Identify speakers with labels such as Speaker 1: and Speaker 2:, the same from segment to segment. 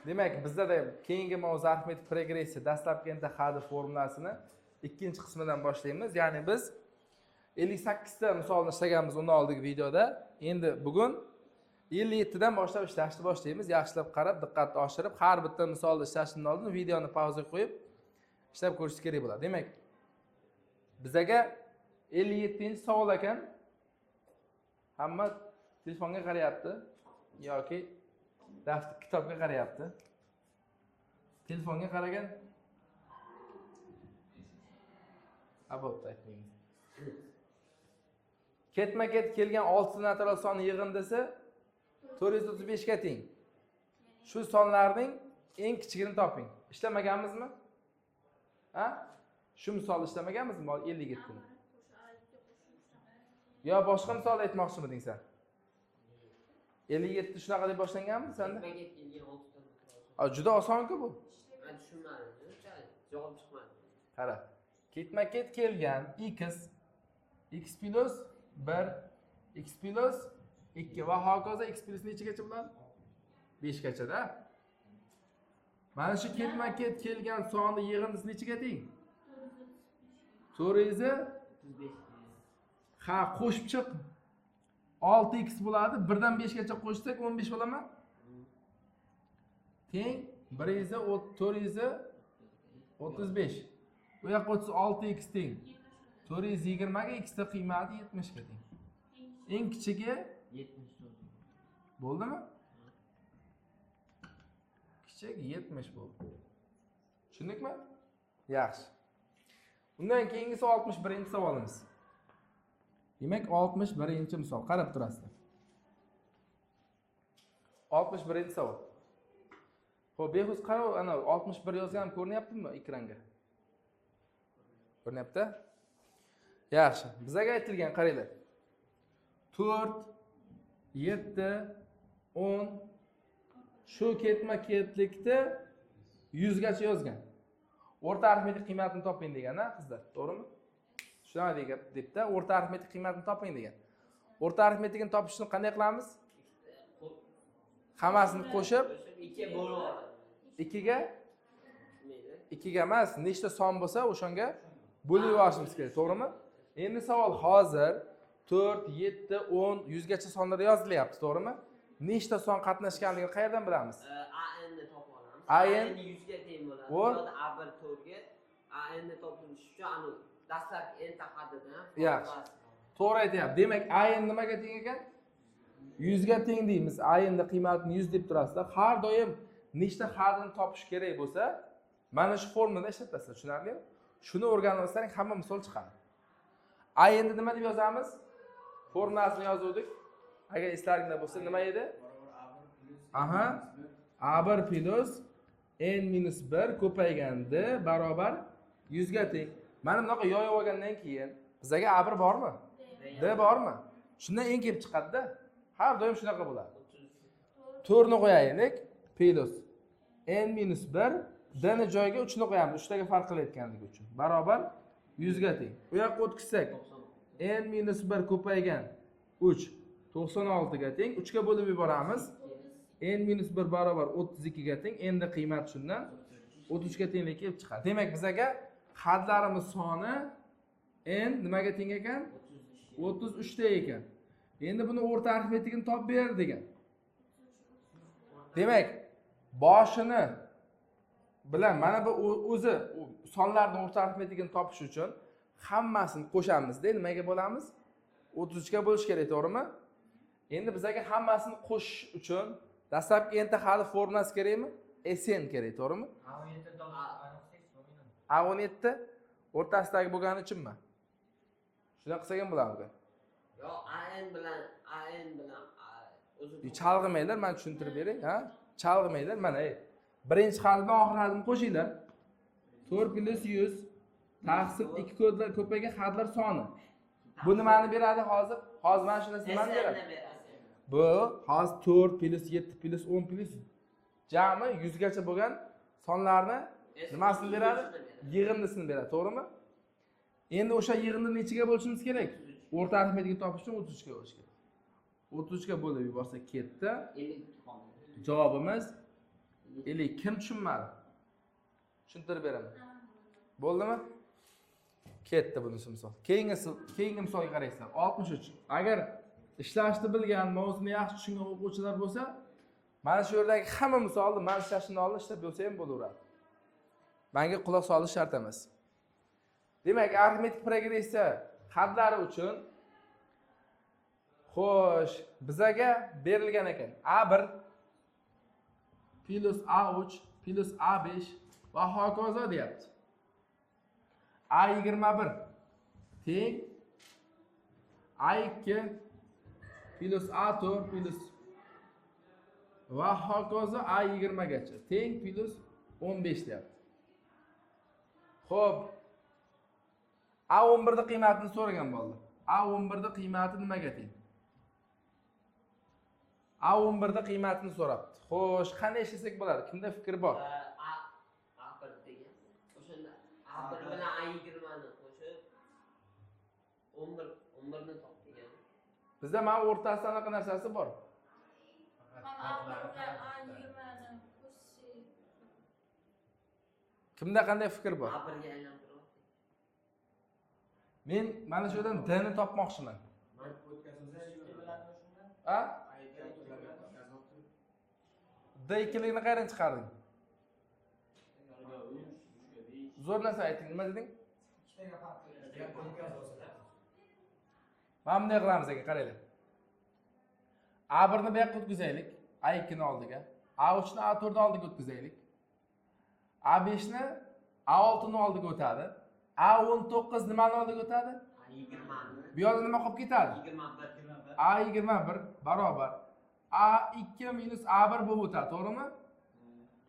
Speaker 1: Demak, bizda keyingi mavzu arifmetik progressiya, dastlabki n ta hadi formulasini ikkinchi qismidan boshlaymiz. Ya'ni biz 58 ta misolni ishlaganmiz undan oldingi videoda. Endi bugun 57 dan boshlab ishlashni boshlaymiz. Yaxshilab qarab, diqqatni oshirib, har bitta misolni ishlashdan oldin videoni pauzaga qo'yib ishlab ko'rishingiz kerak bo'ladi. Demak, bizaga 57-savol ekan. Hamma telefonga qarayapti yoki daftar kitobga qarayapti. Telefonga qaragan ha bo'pti, aytmaymiz. Ketma-ket kelgan 6 natural son yig'indisi 435 ga teng. Shu sonlarning eng kichigini toping. Ishlamaganmizmi? Ha? Shu misolni ishlamaganmizmi? 57 ni. Yo boshqa misol aytmoqchimiding sen? 57 shunaqa deb boshlanganmi senda?
Speaker 2: Ketma-ket kelgan 6 ta natural son.
Speaker 1: A, juda oson-ku bu.
Speaker 2: Men tushunmadim. Javob chiqmadi.
Speaker 1: Qara. Ketma-ket kelgan x, x plus 1, x plus 2 va hokazo x plus nechagacha bo'ladi? 5 gacha-da. Mana shu ketma-ket kelgan sonni yig'indisi nechaga teng? 435. Ha, qo'shib chiq. 6x bo'ladi. 1 dan 5 gacha qo'shsak 15 bo'ladimi? Teng 435. Bu yoqqa 36x teng 420 ga x ning qiymati 70 ga teng. Eng kichigi
Speaker 2: 74.
Speaker 1: Bo'ldimi? Kichik 70 bo'ldi. Tushundikmi? Yaxshi. Undan keyingisi 61-savolimiz. Demak, 61-misol. Qarab turasizlar. 61-savol. Xo'p, Behruz qarab, ana 61 yozganim ko'rinyaptimi ekranga? Ko'rinyapti? Yaxshi. Bizga aytilgan, qaranglar. 4, 7, 10 shu ketma-ketlikda 100 gacha yozgan. O'rta arifmetik qiymatini toping degan, ha, qizlar, to'g'rimi? Shunaqa degan debda, o'rta arifmetik qiymatini toping degan. O'rta arifmetikini topish uchun qanday qilamiz? Hammasini qo'shib
Speaker 2: 2 ga bo'lib oladi.
Speaker 1: 2 ga?
Speaker 2: Mayli.
Speaker 1: 2 ga emas, nechta son bo'lsa o'shanga bo'lib yuborishimiz kerak, to'g'rimi? Endi savol hozir 4, 7, 10, 100 gacha sonlar yozilyapti, to'g'rimi? Nechta son qatnashganligini qayerdan bilamiz?
Speaker 2: AN ni topib olamiz.
Speaker 1: AN
Speaker 2: AN 100 ga teng bo'ladi.
Speaker 1: O.
Speaker 2: Bu yoqda A1 4 ga. AN ni topish uchun anu dastlabki n ta haddidan.
Speaker 1: Yaxshi. To'g'ri aytyapti. Demak, AN nimaga teng ekan? 100 ga teng deymiz. AN ni qiymatini 100 deb turasizlar. Har doim nechta haddini topish kerak bo'lsa, mana shu formulani ishlatasizlar, tushunarlimi? Shuni o'rganib olsangiz hamma misol chiqadi. AN ni nima deb yozamiz? Formulasini yozuvdik. Agar eslaringda bo'lsa nima edi? Aha. A1 plus n minus 1 ko'paygan d barobar 100 ga teng. Mana bunaqa yoyib olgandan keyin bizga A1 bormi? D bormi? Shundan n kelib chiqadi-da. Har doim shunaqa bo'ladi. 4 ni qo'yaylik, plus n minus 1 d ni joyiga 3 ni qo'yamiz, 3 taga farq qilayotganligi uchun. Barobar 100 ga teng. U yoqqa o'tkazsak n minus 1 ko'paygan 3 96 ga teng. 3 ga bo'lib yuboramiz. N minus 1 barobar 32 ga teng. N ni qiymati shundan 33 ga tenglik kelib chiqadi. Demak, bizaga hadlarimiz soni n nimaga teng ekan? 33 ta ekan. Endi buni o'rta arifmetikini topib ber degan. Demak, boshini bilan mana bu o'zi sonlarning o'rta arifmetikini topish uchun hammasini qo'shamizda, nimaga bo'lamiz? 33 ga bo'lish kerak, to'g'rimi? Endi bizaga hammasini qo'shish uchun dastlabki n ta hali formulasi kerakmi? Sn kerak, to'g'rimi? A17 o'rtasidagi bo'lgani uchunmi? Shunaqa qilsak ham bo'ladimi?
Speaker 2: Yo, AN bilan AN bilan o'zi
Speaker 1: Chalg'imanglar, men tushuntirib beray, ha? Chalg'imanglar, mana ey. Birinchi hal bilan oxirgi halni qo'shinglar. 4 plus 100 taqsim 2 kodlar ko'paygan hadlar soni. Bu nimani beradi hozir? Hozir mana shu narsa nimani beradi? Bu hozir 4 plus 7 plus 10 plus jami 100 gacha bo'lgan sonlarni nimasini beradi? Yig'indisini beradi, to'g'rimi? Endi o'sha yig'indini nechiga bo'lishimiz kerak? O'rta arifmetikni topish uchun 33 ga bo'lish kerak. 33 ga bo'lib yuborsak ketdi.
Speaker 2: 52 qoldi.
Speaker 1: Javobimiz Или kim tushunmadi? Tushuntirib beraman. Bo'ldimi? Ketdi bunisi misol. Keyingi misolga qaraysizlar. 63. Agar ishlashni bilgan, mavzuni yaxshi tushungan o'quvchilar bo'lsa, mana shu yerdagi hamma misolni mana ishlashni oldin ishlab bo'lsa ham bo'laveradi. Menga quloq solish shart emas. Demak, arifmetik progressiya hadlari uchun xo'sh, bizaga berilgan ekan A1 plus A3 plus A5 va hokazo deyapti. A21 teng A2 plus A4 plus va hokazo A20 gacha teng plus 15 deyapti. Xo'p, A11 ning qiymatini so'ragan bo'ldi. A11 ning qiymati nimaga teng? A11 ning qiymatini so'rabdi. Xo'sh, qanday ishlasak bo'ladi? Kimda fikr bor?
Speaker 2: A1 degan. O'shanda A1 bilan A20 ni qo'shib 11 ni top degan.
Speaker 1: Bizda mana o'rtasida anaqa narsasi bor.
Speaker 3: Mana A1 bilan A20 ni qo'shish.
Speaker 1: Kimda qanday fikr bor?
Speaker 2: A1 ga aylantirib.
Speaker 1: Men mana shu yerdan D ni topmoqchiman. A? D ikkiligini qayerdan chiqarding? Zo'r narsa aytding. Nima deding? Mana bunday qilamiz aka, qaranglar. A1 ni bu yoqqa o'tkazaylik, A2 ni oldiga, A3 ni A4 ni oldiga o'tkazaylik. A5 ni A6 ni oldiga o'tadi. A19 nimani oldiga o'tadi?
Speaker 2: A20 ni.
Speaker 1: Bu yoqda nima qolib ketadi?
Speaker 2: 21.
Speaker 1: A21 barobar A2 minus A1 bo'lib o'tadi, to'g'rimi?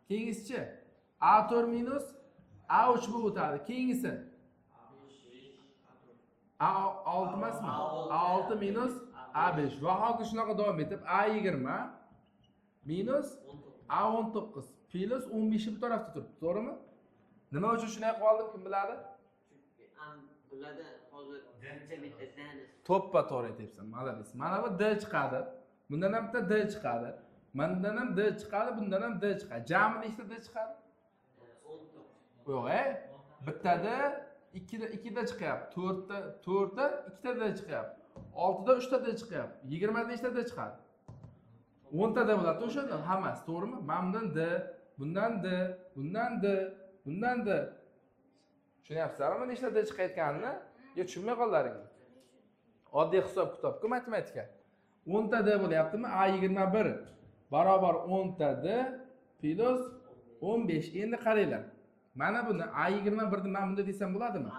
Speaker 1: Keyingisichi A4 minus A3 bo'lib o'tadi. Keyingisi A6 emasmi? A6 minus A5 va hokazo shunaqa davom etib A20 minus A19 plus 15 bu tarafda turibdi, to'g'rimi? Nima uchun shunday qilib oldim, kim biladi?
Speaker 2: Bularda hozir bitta D ni.
Speaker 1: To'ppa to'g'ri aytyapsan, молодец. Mana bu D chiqadi. Bundan ham bitta D chiqadi. Bundan ham D chiqadi, bundan ham D chiqadi. Jami nechta D chiqadi?
Speaker 2: 19.
Speaker 1: Yo'q, bittada ikkita ikkita chiqyapti. To'rtta, to'rtta ikkita D chiqyapti. 6da 3ta D chiqyapti. 20da nechta D chiqadi? 10 ta D bo'ladi o'shanda hammasi, to'g'rimi? Mana bundan D, bundan D, bundan D, bundan D. Tushunyapsizlarmi nechta D chiqayotganini? Yo tushunmay qoldilaringmi? Oddiy hisob kitobku matematika. 10 ta D bo'lyaptimi? A21 barobar 10 ta D plus 15. Endi qaranglar. Mana buni A21 ni mana bunday desam bo'ladimi?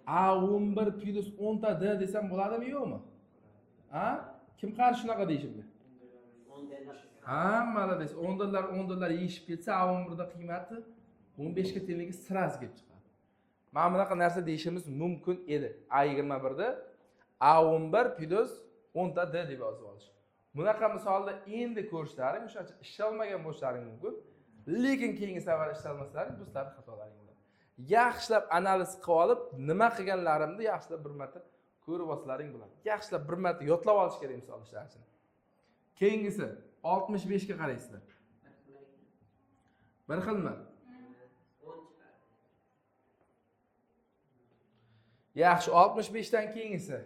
Speaker 1: A11 plus 10 ta D desam bo'ladimi, yo'qmi? Ha? Kim qarshi shunaqa deyishimga? Hammada deysiz. 10 dollar 10 dollar yeyishib ketsa A11 da qiymati 15 ga tengligi sraz kelib chiqadi. Mana bunaqa narsa deyishimiz mumkin edi. A21 da A11 plus 10 ta D deb yozib olish. Bunaqa misolni endi ko'rishlaring, o'sha ishlolmagan bo'lishlaring mumkin. Lekin keyingi safar ishlolmasalaring, bu sizlarning xatolaring bo'ladi. Yaxshilab analiz qilib olib, nima qilganlarimni yaxshilab bir marta ko'rib olsalaring bo'ladi. Yaxshilab bir marta yodlab olish kerak misol ishlashni. Keyingisi 65 ga qaraysizlar. Bir xilmi? Yaxshi, 65 dan keyingisi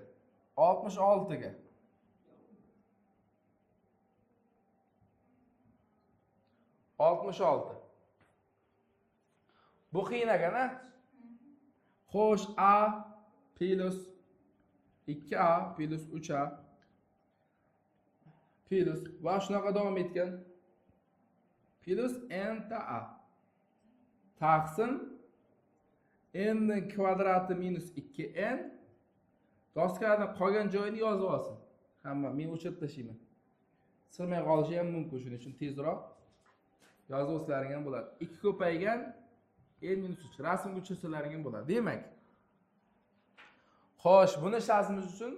Speaker 1: 66 ga. 66. Bu qiyin ekan, a? Xo'sh, A plus 2A plus 3A plus va shunaqa davom etgan plus n ta A taqsim n ning kvadrati minus 2n. Doskani qolgan joyini yozib olsin. Hamma, men o'chirib tashlayman. Sig'may qolishi ham mumkin, shuning uchun tezroq yozib olsalaring ham bo'ladi. 2 ko'paygan n minus 3 rasmga tushirsalaring ham bo'ladi. Demak, xo'sh, buni ishlashimiz uchun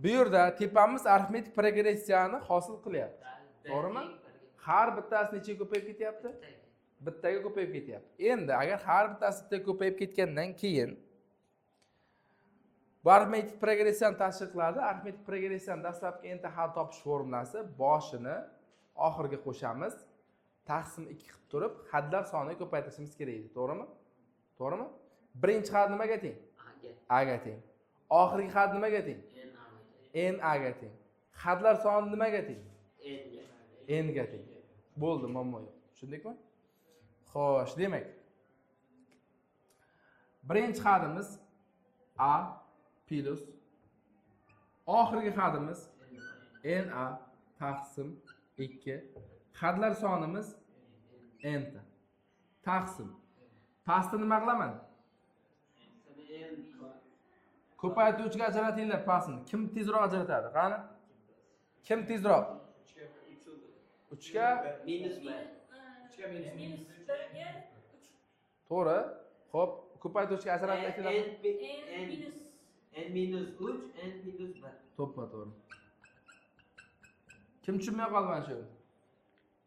Speaker 1: bu yerda tepamiz arifmetik progressiyani hosil qilyapti. To'g'rimi? Har bittasi nechaga ko'payib ketyapti? Bittaga ko'payib ketyapti. Endi agar har bittasi bittaga ko'payib ketgandan keyin bu arifmetik progressiyani tashkil qiladi. Arifmetik progressiyani dastlabki n ta hal topish formulasi boshini oxiriga qo'shamiz, Taqsim 2 qilib turib, hadlar sonini ko'paytirishimiz kerak edi, to'g'rimi? To'g'rimi? Birinchi had nimaga teng? A ga teng. Oxirgi had nimaga teng? N A ga teng. Hadlar soni nimaga teng? N ga teng. Bo'ldi, muammo yo'q. Tushundikmi? Xo'sh, demak, birinchi hadimiz A plus oxirgi hadimiz NA taqsim 2. Hadlar sonimiz N ta. Taqsim. Pastni nima qilaman? Ko'paytiruvchiga ajratinglar pastni. Kim tezroq ajratadi? Qani? Kim tezroq? 3 ga
Speaker 2: minus 1.
Speaker 4: 3 ga minus
Speaker 3: 1 ga 3.
Speaker 1: To'g'ri. Xo'p, ko'paytiruvchiga ajratib
Speaker 2: N minus 3, N minus 1.
Speaker 1: To'ppa to'g'ri. Kim tushunmay qoldi mana shu?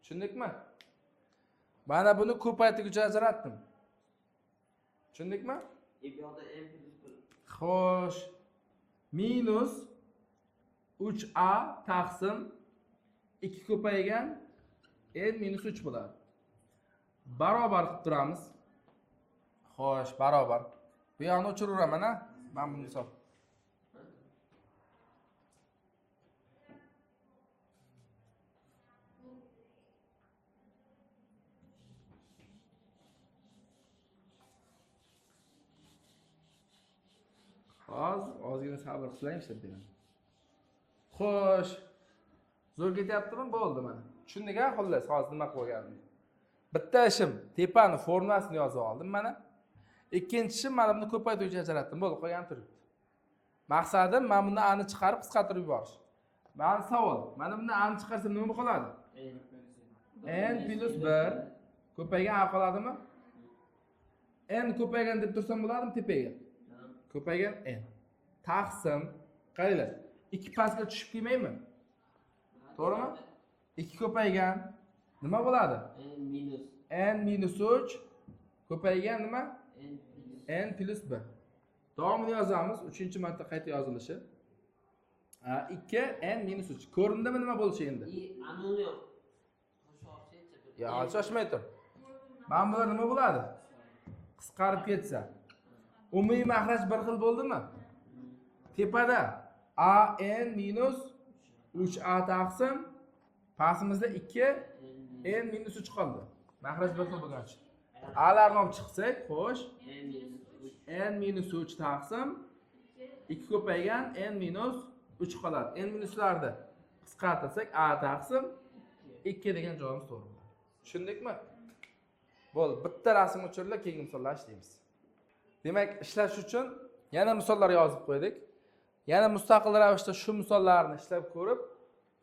Speaker 1: Tushundikmi? Mana buni ko'paytiruvchiga ajratdim. Tushundikmi?
Speaker 2: Bu yoqda n plus 1.
Speaker 1: Xo'sh. Minus 3a taqsim 2 ko'paygan n minus 3 bo'ladi. Barobar qilib turamiz. Xo'sh, barobar. Bu yoqni o'chiraveraman, ha? Men buni hisob. Hozir ozgina sabr qilsang ishlab beraman. Xo'sh. Zo'r ketyaptimi? Bo'ldi mana. Tushundik-a? Xullas, hozir nima qilganimni. Bitta ishim tepani formulasini yozib oldim mana. Ikkinchi ishim mana buni ko'paytiruvchi ajratdim. Bo'ldi, qolgani turibdi. Maqsadim mana buni a ni chiqarib qisqartirib yuborish. Mana savol. Mana buni a ni chiqarsam nima qoladi? N plus 1 ko'paygan a qoladimi? N ko'paygan deb tursam bo'ladimi tepaga? Ko'paygan n. Taqsim, qaranglar, 2 pastga tushib kelmaymi? To'g'rimi? 2 ko'paygan nima bo'ladi? N minus 3 ko'paygan nima? N plus 1. Davomini yozamiz. 3-marta qayta yozilishi. 2 n minus 3. Ko'rindimi nima bo'lishi endi? Ya, shoshmay tur. Mana bular nima bo'ladi? Qisqarib ketsa. Umumiy mahraj bir xil bo'ldimi? Tepada a n minus 3a taqsim pastimizda 2 n minus 3 qoldi. Mahraj bir xil bo'lgan uchun. A'larni olib chiqsak, xo'sh, n minus 3 taqsim 2 ko'paygan n minus 3 qoladi. N minuslarni qisqartirsak a taqsim 2 degan javobimiz to'g'ri bo'ladi. Tushundikmi? Bo'ldi, bitta rasm o'chirilib, keyingi misollar ishlaymiz. Demak, ishlash uchun yana misollar yozib qo'ydik. Yana mustaqil ravishda shu misollarni ishlab ko'rib,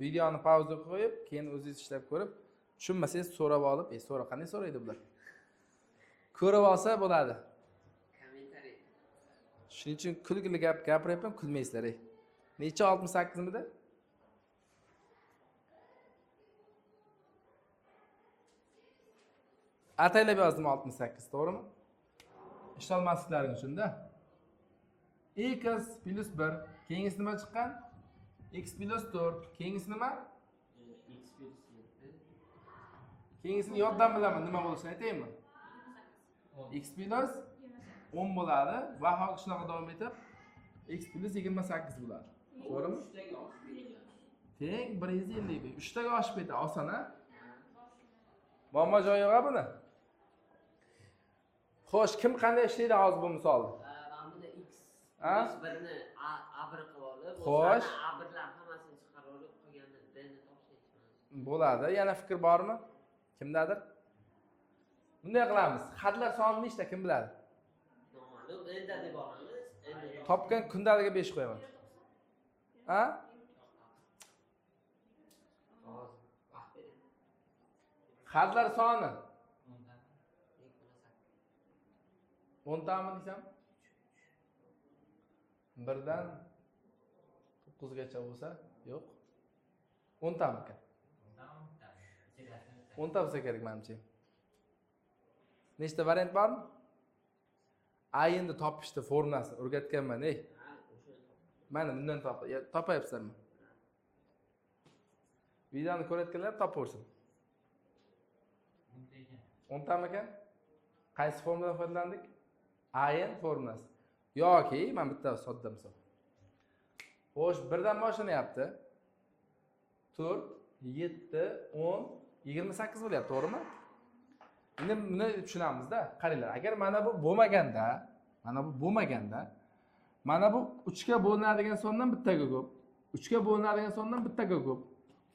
Speaker 1: videoni pauza qo'yib, keyin o'zingiz ishlab ko'rib, tushunmasangiz so'rab olib, so'ra qanday so'raydi bular? Ko'rib olsa bo'ladi.
Speaker 2: Kommentariy.
Speaker 1: Shuning uchun kulgili gap gapiryapman, kulmaysizlar. Necha 68 midi? Ataylab yozdim 68, to'g'rimi? Ishlolmasliklaring uchun-da. X plus 1, keyingisi nima chiqqan? X plus 4, keyingisi nima?
Speaker 2: X plus 7.
Speaker 1: Keyingisini yoddan bilaman, nima bo'lishini aytaymi? X plus 10 bo'ladi va hokazo shunaqa davom etib x plus 28 bo'ladi. To'g'rimi? Teng 155. 3 taga oshib ketadi, oson a? Muammo joyi yo'q buni. Xo'sh, kim qanday ishlaydi hozir bu misolni?
Speaker 2: Mana bunda x plus 1 ni a1 qilib olib,
Speaker 1: Xo'sh,
Speaker 2: a1lar hammasini chiqarib olib, qolganini b ni topsak
Speaker 1: bo'ladi. Yana fikr bormi? Kimdadir? Bunday qilamiz. Hadlar soni nechta, kim biladi?
Speaker 2: Noma'lum, n da deb olamiz.
Speaker 1: Topgan kundaliga 5 qo'yaman. Ha? Hadlar soni 10 tami desam? 1 dan 9 gacha bo'lsa, yo'q. 10 tamikan? 10 ta bo'lsa kerak menimcha. Nechta variant bormi? A endi topishdi formulasini o'rgatganman, ey. Mana bundan topayapsizlarmi? Videoni ko'rayotganlar topaversin. 10 tamikan? Qaysi formuladan foydalandik? AN formulasi. Yoki men bitta sodda misol. Xo'sh, birdan boshlanyapti. 4, 7, 10, 28 bo'lyapti, to'g'rimi? Endi buni tushunamizda. Qaranglar, agar mana bu bo'lmaganda, mana bu 3 ga bo'linadigan sondan bittaga ko'p, 3 ga bo'linadigan sondan bittaga ko'p,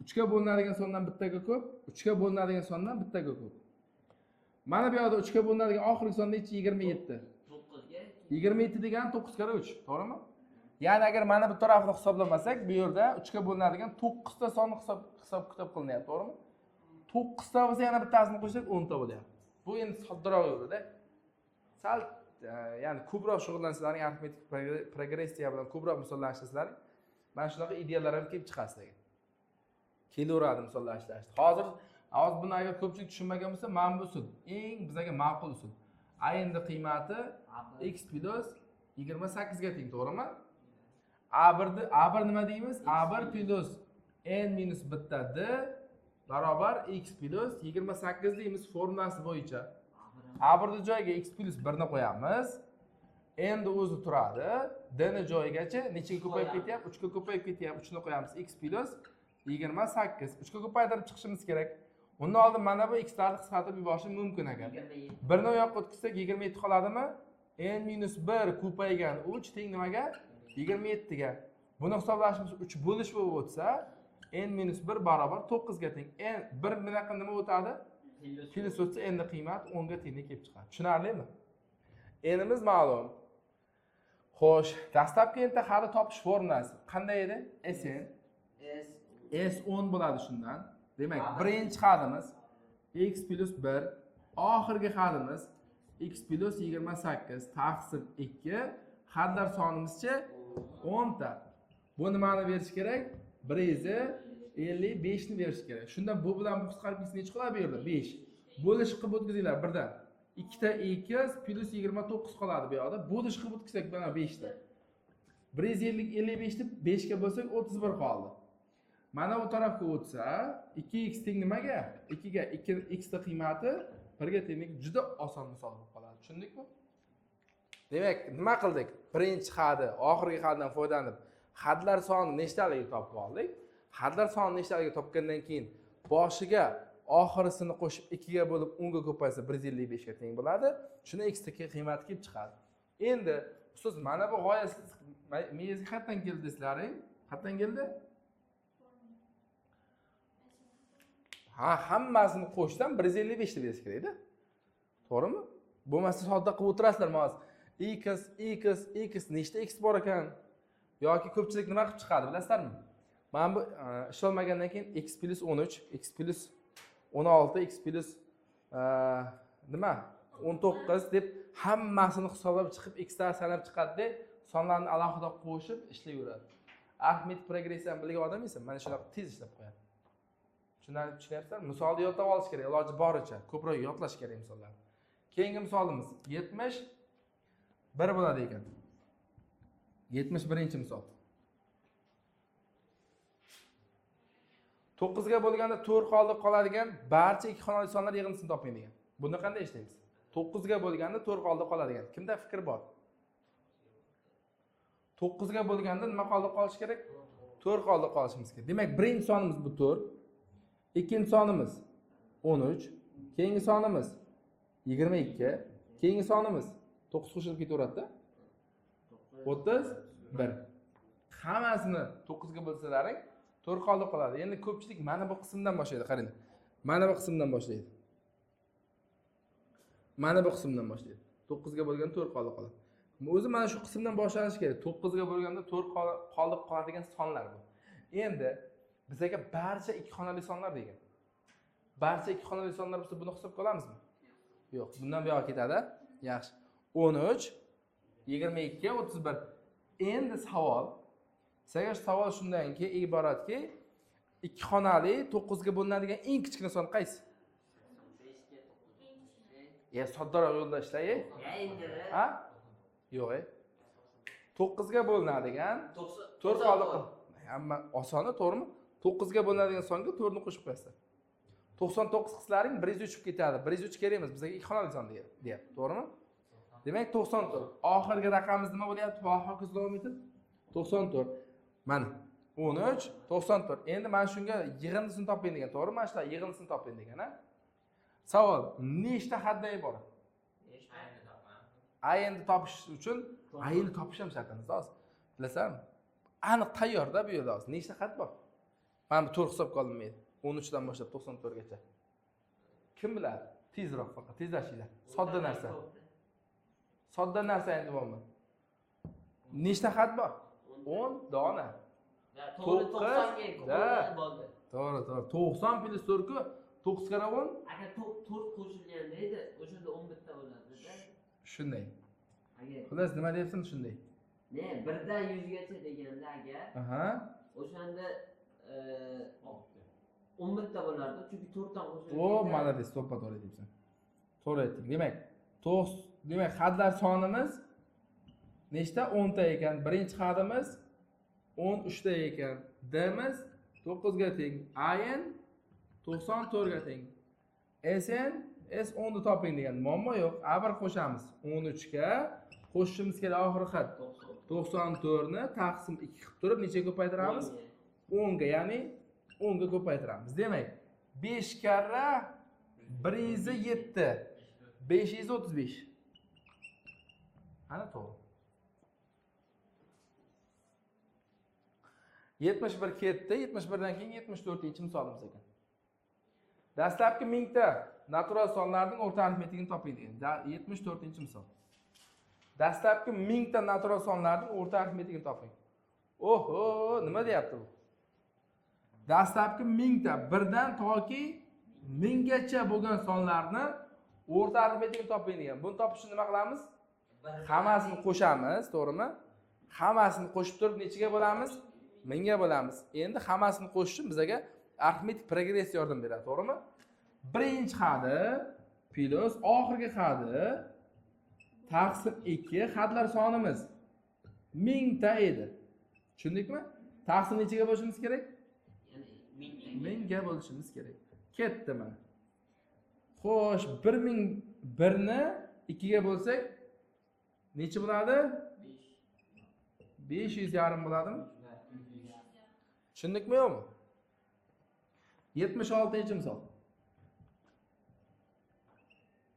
Speaker 1: 3 ga bo'linadigan sondan bittaga ko'p, 3 ga bo'linadigan sondan bittaga ko'p. Mana bu yerda 3 ga bo'linadigan oxirgi son nechi? 27.
Speaker 2: 9 ga
Speaker 1: 27 degani 9 karra 3, to'g'rimi? Ya'ni agar mana bu tarafini hisoblamasak, bu yerda 3 ga bo'linadigan 9 ta sonni hisob kitob qilinyapti, to'g'rimi? 9 ta bo'lsa yana bittasini qo'shsak 10 ta bo'lyapti. Bu endi soddaroq yo'lida. Sal ya'ni ko'proq shug'ullansalaring, arifmetik progressiya bilan ko'proq misollar ishlaslaring, mana shunaqa ideyalar ham kelib chiqadi sizlarga. Kelaveradi misollar ishlashda. Hozir buni agar ko'pchilik tushunmagan bo'lsa, mana bu usul eng bizga ma'qul usul. A endi qiymati x plus 28 ga teng, to'g'rimi? A1 nima deymiz? A1 plus n minus bitta d barobar x plus 28 deymiz formulasi bo'yicha. A1 ni joyiga x plus 1 ni qo'yamiz. Endi o'zi turadi. D ni joyigacha nechaga ko'payib ketyapti? 3 ga ko'payib ketyapti. 3 ni qo'yamiz. X plus 28. 3 ga ko'paytirib chiqishimiz kerak. Undan oldin mana bu x larni qisqartirib yuborishim mumkin ekan. 1 ni u yoqqa o'tkazsak 27 qoladimi? N minus 1 ko'paygan 3 teng nimaga? 27 ga. Buni hisoblashimiz 3 bo'lish bo'lib o'tsa, n minus 1 barobar 9 ga teng. N 1 bunaqa nima o'tadi? Plyus o'tsa n ning qiymati 10 ga tenglik kelib chiqadi. Tushunarlimi? N'imiz ma'lum. Xo'sh, dastlabki n ta hali topish formulasi qanday edi? Sn S10 bo'ladi shundan. Demak, birinchi hadimiz x plus 1, oxirgi hadimiz x plus 28 taqsim 2, hadlar sonimizchi 10 ta. Bu nimani berish kerak? 155 ni berish kerak. Shunda bu bilan bu qisqarib ketsa necha qoladi bu yerda? 5. Bo'lish qilib o'tkazinglar birdan. 2 ta x plus 29 qoladi bu yoqda. Bo'lish qilib o'tkazsak mana 5 ta. 155 ni 5 ga bo'lsak 31 qoldi. Mana bu tarafga o'tsa 2x teng nimaga? 2 ga 2x ning qiymati 1 ga tenglik juda oson misol bo'lib qoladi. Tushundikmi? Demak, nima qildik? Birinchi hadi, oxirgi haddan foydalanib hadlar soni nechtaligini topib oldik. Hadlar soni nechtaligini topgandan keyin boshiga oxirisini qo'shib 2 ga bo'lib 10 ga ko'paysa 155 ga teng bo'ladi. Shuni x ning qiymati kelib chiqadi. Endi ustoz mana bu g'oya miyangizga qayerdan keldi deslaring? Qayerdan keldi? Ha, hammasini qo'shsam 155 deb berish kerak-da. To'g'rimi? Bo'lmasa sodda qilib o'tirasizlar hozir. X, x, x nechta x bor ekan? Yoki ko'pchilik nima qilib chiqadi bilasizlarmi? Mana bu ishlolmagandan keyin x plus 13, x plus 16, x plus nima? 19 deb hammasini hisoblab chiqib x lar sanab chiqadi-da, sonlarni alohida qo'shib ishlayveradi. Arifmetik progressiyani bilgan odam esa mana shunaqa tez ishlab qo'yadi. Tushunyapsizlar? Misolni yodlab olish kerak, iloji boricha ko'proq yodlash kerak misollarni. Keyingi misolimiz 71 bo'ladi ekan. 71-misol. 9 ga bo'lganda 4 qoldiq qoladigan barcha ikki xonali sonlar yig'indisini toping degan. Buni qanday ishlaymiz? 9 ga bo'lganda 4 qoldiq qoladigan. Kimda fikr bor? 9 ga bo'lganda nima qoldiq qolishi kerak? 4 qoldiq qolishimiz kerak. Demak, birinchi sonimiz bu 4. Ikkinchi sonimiz 13, keyingi sonimiz 22, keyingi sonimiz 9 qo'shilib ketaveradi-da. 31. Hammasini 9 ga bo'lsalaring 4 qoldiq qoladi. Endi ko'pchilik mana bu qismdan boshlaydi, qaranglar. Mana bu qismdan boshlaydi. Mana bu qismdan boshlaydi. 9 ga bo'lganda 4 qoldiq qoladi. O'zi mana shu qismdan boshlanishi kerak. 9 ga bo'lganda 4 qoldiq qoladigan sonlar bu. Endi bizga barcha ikki xonali sonlar degan. Barcha ikki xonali sonlar bo'lsa buni hisobga olamizmi? Yo'q, bundan bu yoqqa ketadi. Yaxshi. 13, 22, 31. Endi savol. Sizga savol shundanki iboratki, ikki xonali 9 ga bo'linadigan eng kichkina son qaysi?
Speaker 2: 5 ga 9.
Speaker 1: Ya soddaroq yo'lda ishlaylik.
Speaker 2: Ya endi.
Speaker 1: Ha? Yo'q, 9 ga bo'linadigan 4 qoldiq. Hamma osoni, to'g'rimi? 9 ga bo'linadigan songa 4 ni qo'shib qo'yasizlar. 99 qilsalaring 103 chiqib ketadi. 103 kerak emas, bizga 2 xonali son deyapti, to'g'rimi? Demak 94. Oxirgi raqamimiz nima bo'lyapti? Va hokazo davom etib 94. Mana 13 94. Endi mana shunga yig'indisini toping degan, to'g'rimi? Mana shular yig'indisini toping degan, ha? Savol, nechta haddan iborat? A endi topish uchun A endi topish ham shart emas, hozir. Bilasanmi? Aniq tayyorda bu yerda hozir. Nechta xat bor? Mana bu to'rt hisobga olinmaydi. 13 dan boshlab 94 gacha. Kim biladi? Tezroq faqat, tezlashinglar. Sodda narsa. Sodda narsa endi bormi? Nechta xat bor? 10 dona.
Speaker 2: To'g'ri 90 ga bo'ldi.
Speaker 1: To'g'ri, to'g'ri. 90 plyus 4 ku 9 karra 10.
Speaker 2: Agar 4 qo'shilganda edi, o'shanda 11 ta bo'ladi-da.
Speaker 1: Shunday.
Speaker 2: Agar
Speaker 1: Xullas nima deyapsan shunday?
Speaker 2: Ne, 1dan 100 gacha deganda agar, o'shanda 11 ta bo'lardi, chunki 4 dan qo'shilganda.
Speaker 1: O, молодец, to'ppa to'g'ri deyapsan. To'g'ri aytding. Demak, 9, demak hadlar sonimiz nechta? 10 ta ekan. Birinchi hadimiz 13 ta ekan. D'miz 9 ga teng. An 94 ga teng. Sn S10 ni toping degan muammo yo'q. A1 qo'shamiz. 13 ga qo'shishimiz kerak oxirgi xat. 94 ni taqsim 2 qilib turib nechaga ko'paytiramiz? 10 ga, ya'ni 10 ga ko'paytiramiz. Demak, 5 karra 107 535. Ana to'g'ri. 71 ketdi, 71 dan keyin 74-misolimiz ekan. Dastlabki 1000 ta natural sonlarning o'rta arifmetikini toping degan. 74-misol. Dastlabki 1000 ta natural sonlarning o'rta arifmetikini toping. Oho, nima deyapti bu? Dastlabki 1000 ta 1dan toki 1000 gacha bo'lgan sonlarni o'rta arifmetikini toping degan. Buni topish uchun nima qilamiz? Hammasini qo'shamiz, to'g'rimi? Hammasini qo'shib turib nechaga bo'lamiz? 1000 ga bo'lamiz. Endi hammasini qo'shish uchun bizga arifmetik progressiya yordam beradi, to'g'rimi? Birinchi hadi plus oxirgi hadi taqsim 2 hadlar sonimiz 1000 ta edi. Tushundikmi? Taqsim nechaga bo'lishimiz kerak? 1000 ga bo'lishimiz kerak. Ketdi mana. Xo'sh, 1001 ni 2 ga bo'lsak necha bo'ladi? 500,5 bo'ladimi? Tushundikmi yo'qmi? 76-misol.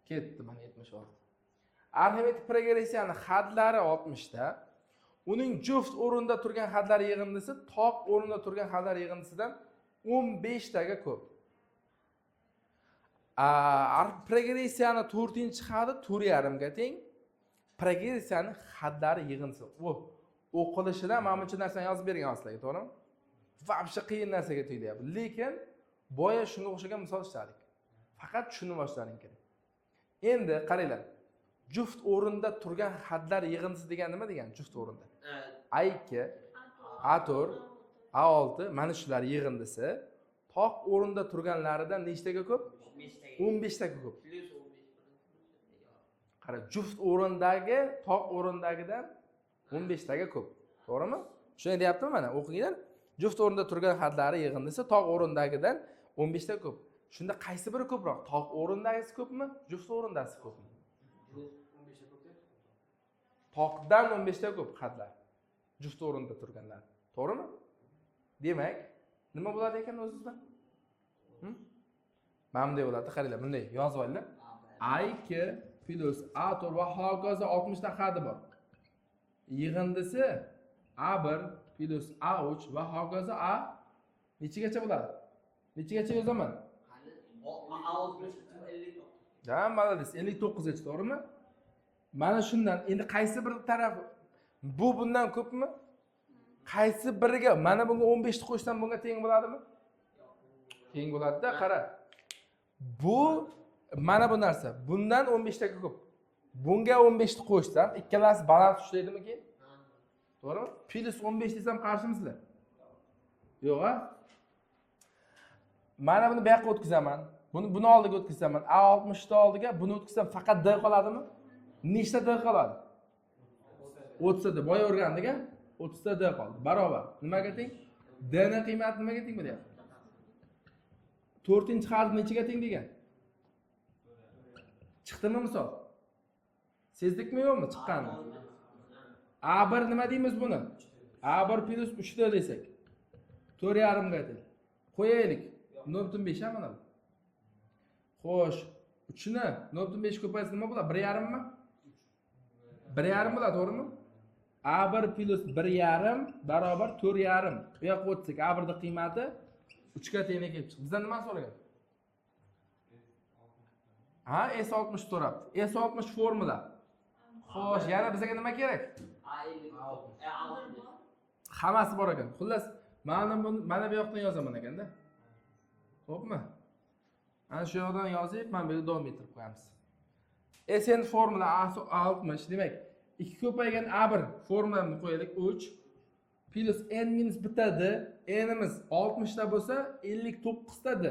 Speaker 1: Ketdi mana 76. Arifmetik progressiyaning hadlari 60 ta. Uning juft o'rinda turgan hadlar yig'indisi toq o'rinda turgan hadlar yig'indisidan 15 taga ko'p. Progressiyaning 4-hadi 4,5 ga teng. Progressiyaning hadlari yig'indisi. O'qilishidan mana buncha narsani yozib bergan sizlarga, to'g'rimi? Vobshe qiyin narsaga tuyulyapti. Lekin boya shunga o'xshagan misol ishladik. Faqat tushunib olishlaring kerak. Endi qaranglar. Juft o'rinda turgan hadlar yig'indisi degan nima degan? Juft o'rinda. A2, A4, A6 mana shular yig'indisi toq o'rinda turganlaridan nechtaga ko'p? 15 taga ko'p. Qara, juft o'rindagi toq o'rindagidan 15 taga ko'p. To'g'rimi? Shuni deyaptimi mana? O'qinglar. Juft o'rinda turgan hadlari yig'indisi toq o'rindagidan 15 ta ko'p. Shunda qaysi biri ko'proq? Toq o'rindagisi ko'pmi, juft o'rindasi ko'pmi? Toqdan 15 ta ko'p hadlar. Juft o'rinda turganlar. To'g'rimi? Demak, nima bo'ladi ekan o'zingizda? Mana bunday bo'ladi, qaranglar, bunday yozib olinglar. A2 plus A4 va hokazo 60 ta hadi bor. Yig'indisi A1 plus A3 va hokazo A nechagacha bo'ladi? Nechagacha yozaman? Ha, молодец, 59 gacha, to'g'rimi? Mana shundan endi qaysi bir taraf bu bundan ko'pmi? Qaysi biriga mana bunga 15 ni qo'shsam bunga teng bo'ladimi? Teng bo'ladi-da, qara. Bu mana bu narsa bundan 15 taga ko'p. Bunga 15 ni qo'shsam ikkalasi balans ushlaydimi keyin? To'g'rimi? Plus 15 desam qarshimisizlar? Yo'q, ha? Mana buni bu yoqqa o'tkazaman. Buni oldiga o'tkazaman. A60 ni oldiga buni o'tkazsam faqat D qoladimi? Nechta D qoladi? 30 ta. Boya o'rgandik-a? 30 ta D qoldi. Barobar. Nimaga teng? D ni qiymati nimaga teng bo'lyapti? To'rtinchi xadi nechaga teng degan? Chiqdimi misol? Sezdikmi yo'qmi chiqqanini? A1 nima deymiz buni? A1 plus 3D desak. 4,5 ga teng. Qo'yaylik. 0,5 ha mana bu. Xo'sh, 3 ni 0,5 ko'paysa nima bo'ladi? 1,5 mi? 1,5 bo'ladi, to'g'rimi? A1 plus 1,5 barobar 4,5. Bu yoqqa o'tsak, A1 ning qiymati 3 ga teng kelib chiqdi. Bizdan nima so'ragan? Ha, S60 so'rabdi. S60 formula. Xo'sh, yana bizga nima kerak? Hammasi bor ekan. Xullas, mana buni mana bu yoqdan yozaman ekanda. Xo'pmi? Ana shu yoqdan yozib, mana bu yerda davom ettirib qo'yamiz. Sn formula A60, demak, 2 ko'paygan A1 formulamni qo'yaylik 3 plus n minus bitta d, n'imiz 60 ta bo'lsa 59 ta d.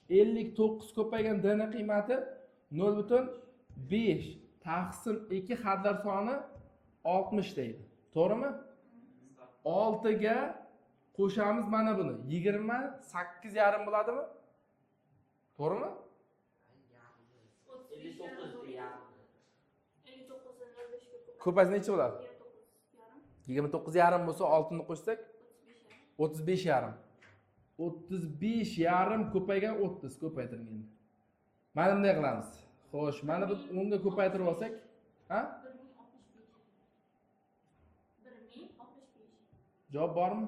Speaker 1: 59 ko'paygan d ning qiymati 0,5 taqsim 2 hadlar soni 60 deydi. To'g'rimi? 6 ga qo'shamiz mana buni. 28,5 bo'ladimi? To'g'rimi?
Speaker 3: 59,5.
Speaker 1: Ko'paysa necha bo'ladi? 29,5 bo'lsa 6 ni qo'shsak 35,5. 35,5 ko'paygan 30 ko'paytiring endi. Mana bunday qilamiz. Xo'sh, mana bu 10 ga ko'paytirib olsak, ha?
Speaker 3: 1065. 1065.
Speaker 1: Javob bormi?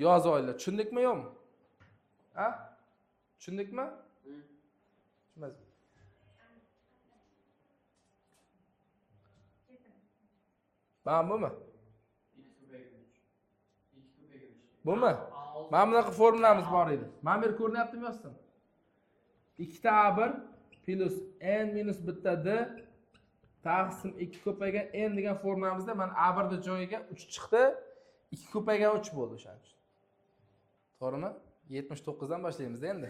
Speaker 1: Yoz oylar. Tushundikmi yo'qmi? Ha? Tushundikmi? Tushunmadim. Mana bumi? Bumi? Mana bunaqa formulamiz bor edi. Mana bu yer ko'rinyaptimi yozsam? 2 ta A1 plus n minus bitta d taqsim 2 ko'paygan n degan formulamizda mana A1 ning joyiga 3 chiqdi. 2 ko'paygan 3 bo'ldi o'shaning uchun. To'g'rimi? 79 dan boshlaymiz endi.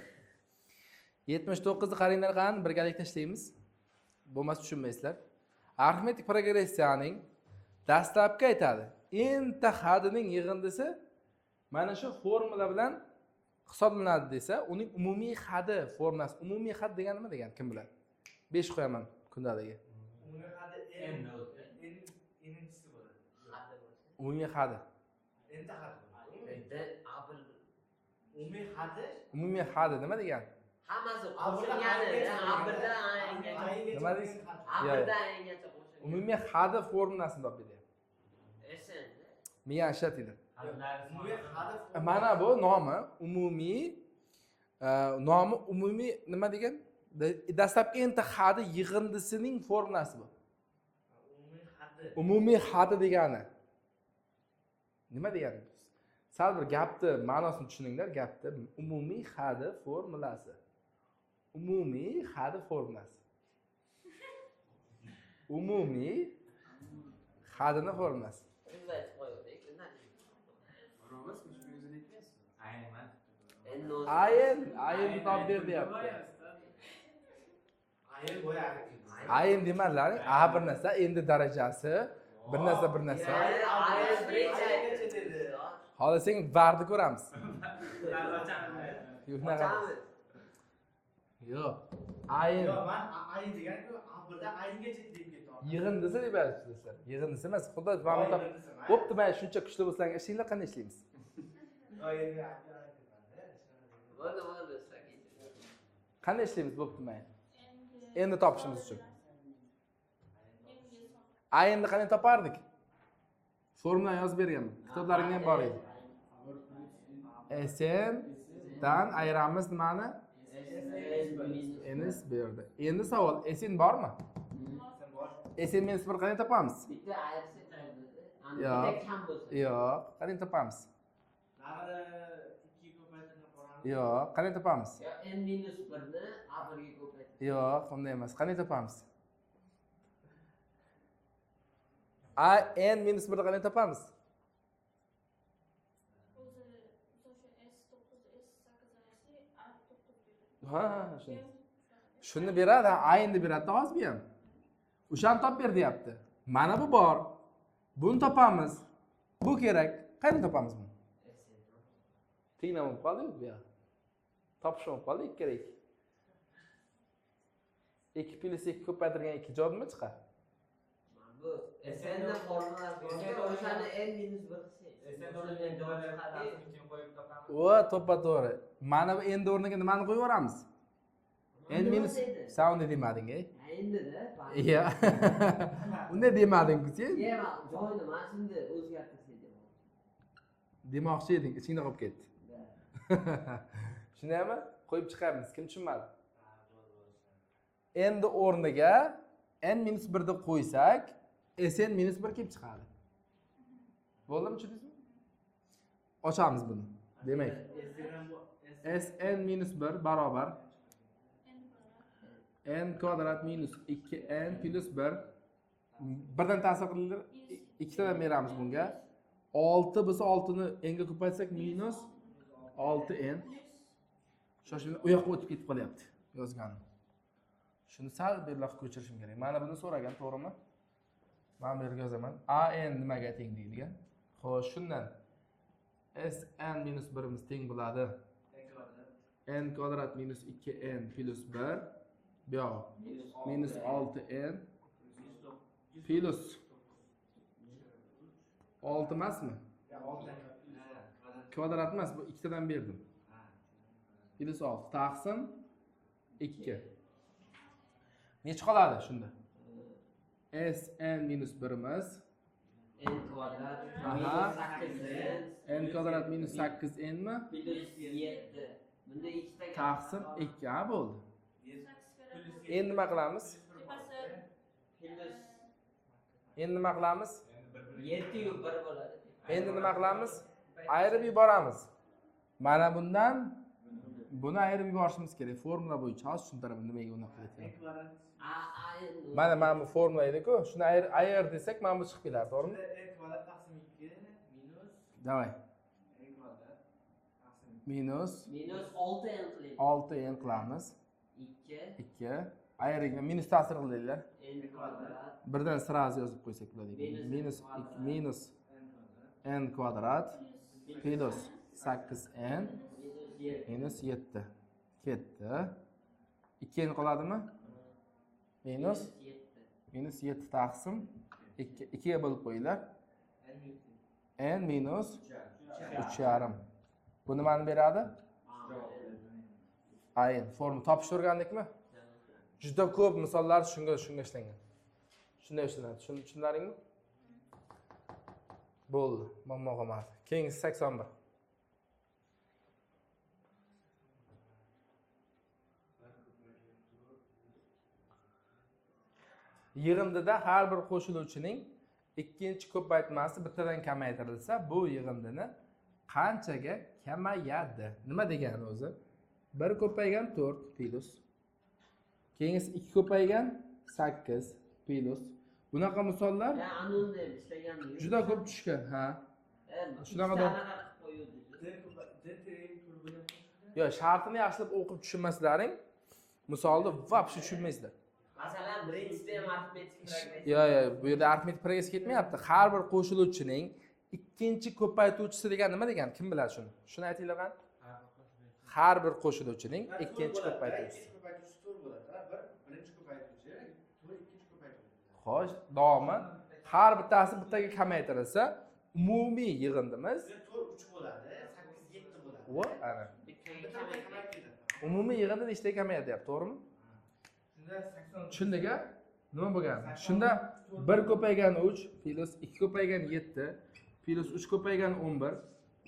Speaker 1: 79 ni qaranglar qani, birgalikda ishlaymiz. Bo'lmasa tushunmaysizlar. Arifmetik progressiyaning dastlabki aytadi. N ta hadining yig'indisi mana shu formula bilan hisoblanadi desa, uning umumiy hadi formulasi. Umumiy had degani nima degan? Kim biladi? 5 qo'yaman kundaligiga.
Speaker 4: Umumiy hadi n n'inchisi bo'ladi.
Speaker 1: Umumiy hadi.
Speaker 4: N ta hadi. Umumiy hadi.
Speaker 1: Umumiy hadi nima degan?
Speaker 2: Hammasi qo'shilgani, A1dan A-gacha.
Speaker 1: Nima deysiz?
Speaker 2: A1dan A-gacha qo'shilgan.
Speaker 1: Umumiy hadi formulasini topib beryapti.
Speaker 2: Sn.
Speaker 1: Miyani ishlatinglar.
Speaker 4: Umumiy hadi.
Speaker 1: Mana bu nomi umumiy nomi umumiy nima degan? Dastlabki n ta hadi yig'indisining formulasi bu.
Speaker 4: Umumiy hadi.
Speaker 1: Umumiy hadi degani nima degani? Sal bir gapni ma'nosini tushuninglar, gapni. Umumiy hadi formulasi. Umumiy hadi formulasi. Umumiy hadini formulasi. Ayn, ayn topib ber deyapti. Ayn demadilaring, A bir narsa, endi darajasi, bir narsa bir narsa. Xohlasang varni ko'ramiz. Yo'q, unaqa emas. Yo'q. Ayn.
Speaker 4: Yo'q, men ayn degan-ku, A1dan ayngacha deb ketdim.
Speaker 1: Yig'indisi deb aytibsizlar. Yig'indisi emas, xudo mana bu bo'pti, mana shuncha kuchli bo'lsang, ishlanglar, qanday ishlaymiz?
Speaker 2: Bo'ldi, bo'ldi.
Speaker 1: Qanday ishlaymiz bo'pti, mayli. Endi topishimiz uchun. Aynni qanday topardik? Formulani yozib berganman. Kitoblaringda ham bor edi. Sn dan ayiramiz nimani? Ns bu yerda. Endi savol, Sn bormi? Sn minus 1 qanday topamiz?
Speaker 2: Bitta ayirsa chiqadi.
Speaker 1: Yo'q.
Speaker 2: Bitta kam bo'lsa.
Speaker 1: Yo'q, qanday topamiz?
Speaker 4: 2 ko'paytirib qolamiz.
Speaker 1: Yo'q, qanday topamiz?
Speaker 2: Yo, n minus 1 ni A1 ga ko'paytirib.
Speaker 1: Yo'q, unday emas. Qanday topamiz? A n minus 1 ni qanday topamiz?
Speaker 3: O'zi misol uchun S9 S8 ayirsak A9 beradi.
Speaker 1: Ha, shuni. Shuni beradi, ha, aynni beradi hozir bu ham. O'shani top ber deyapti. Mana bu bor. Buni topamiz. Bu kerak. Qayerdan topamiz buni? Tenglama bo'lib qoldi-ku bu yoq. Topish bo'lib qoldi 2 kere 2. 2 plyus 2 ko'paytirgan 2 javob nima chiqadi?
Speaker 2: Bu SN ni formulasi bor. O'shani n minus 1 qilsak.
Speaker 5: SN o'rniga joylar taqsim qo'yib topamiz.
Speaker 1: O, to'ppa-to'g'ri. Mana bu n o'rniga nimani qo'yib yuboramiz? N minus sen unday demading, ey.
Speaker 2: Endi-da.
Speaker 1: Iya. Unday demading-ku sen.
Speaker 2: Yema, joyini mana shunda o'zgartirsak demoqchi.
Speaker 1: Demoqchi eding, ichingda qolib ketdi. Shundaymi? Qo'yib chiqamiz. Kim tushunmadi? Endi o'rniga n minus 1 deb qo'ysak, Sn minus 1 kelib chiqadi. Bo'ldimi, tushundingizmi? Ochamiz buni. Demak, Sn minus 1 barobar n kvadrat minus 2n plus 1. Birdan ta'sir qilinglar, ikkitadan beramiz bunga. 6 bo'lsa 6 ni n ga ko'paytsak minus 6n. Shoshilmay u yoqqa o'tib ketib qolyapti yozganim. Shuni sal beriroq ko'chirishim kerak. Mana buni so'ragan, to'g'rimi? Men bu yerga yozaman. AN nimaga teng deyilgan. Xo'sh, shundan Sn minus 1imiz teng bo'ladi. N kvadrat minus 2n plus 1 bu yoq minus 6n plus 6 emasmi? Kvadrat emas, bu ikkitadan berdim. Plus 6 taqsim 2. Necha qoladi shunda? Sn minus 1imiz
Speaker 2: n kvadrat minus 8n
Speaker 1: n kvadrat minus 8n mi?
Speaker 2: Plus 7. Bunda ikkita
Speaker 1: taqsim 2, ha, bo'ldi. Endi nima qilamiz? Endi nima qilamiz?
Speaker 2: 7 yu 1 bo'ladi.
Speaker 1: Endi nima qilamiz? Ayirib yuboramiz. Mana bundan buni ayirib yuborishimiz kerak. Formula bo'yicha hozir tushuntiraman nimaga unaqa qilayotganimni. Mana mana bu formula edi-ku. Shuni ayir desak, mana bu chiqib keladi, to'g'rimi?
Speaker 4: N kvadrat taqsim 2 minus
Speaker 1: Davay.
Speaker 4: N kvadrat taqsim
Speaker 1: minus
Speaker 2: minus 6n qilaylik.
Speaker 1: 6n qilamiz.
Speaker 2: 2
Speaker 1: 2 ayiring, minus ta'sir qilinglar.
Speaker 2: N kvadrat
Speaker 1: Birdan sразу yozib qo'ysak bo'ladi. Minus minus n kvadrat plus 8n minus 7. Ketdi. 2 n qoladimi? Minus minus 7 taqsim 2. 2 ga bo'lib qo'yinglar. N minus 3,5. Bu nimani beradi? Ayn formula topishni o'rgandikmi? Juda ko'p misollar shunga ishlangan. Shunday ishlanadi. Tushunlaringmi? Bo'ldi, muammo qolmadi. Keyingisi 81. Yig'indida har bir qo'shiluvchining ikkinchi ko'paytmasi bittadan kamaytirilsa, bu yig'indini qanchaga kamayadi? Nima degani o'zi? 1 ko'paygan 4 plus. Keyingisi 2 ko'paygan 8 plus. Bunaqa misollar juda ko'p tushgan, ha. Shunaqa Yo'q, shartini yaxshilab o'qib tushunmaslaring, misolni вообще tushunmaysizlar.
Speaker 2: Masalan, birinchisida ham arifmetik progress.
Speaker 1: Yo'q, yo'q, bu yerda arifmetik progress ketmayapti. Har bir qo'shiluvchining ikkinchi ko'paytuvchisi degan nima degani? Kim biladi shuni? Shuni aytinglar qani. Har bir qo'shiluvchining ikkinchi ko'paytuvchisi.
Speaker 4: Ikkinchi ko'paytuvchisi to'rt bo'ladi. Bir birinchi ko'paytuvchi, to'rt ikkinchi ko'paytuvchi.
Speaker 1: Xo'sh, davomi. Har bittasi bittaga kamaytirilsa, umumiy yig'indimiz
Speaker 4: 4 3 bo'ladi, 8 7 bo'ladi.
Speaker 1: Va ana.
Speaker 2: Bittaga kamaytiradi.
Speaker 1: Umumiy yig'indi nechtaga kamayadi deyapti, to'g'rimi?
Speaker 4: Shunda 80
Speaker 1: Tushundik-a? Nima bo'lgan? Shunda 1 ko'paygan 3 plus 2 ko'paygan 7 plus 3 ko'paygan 11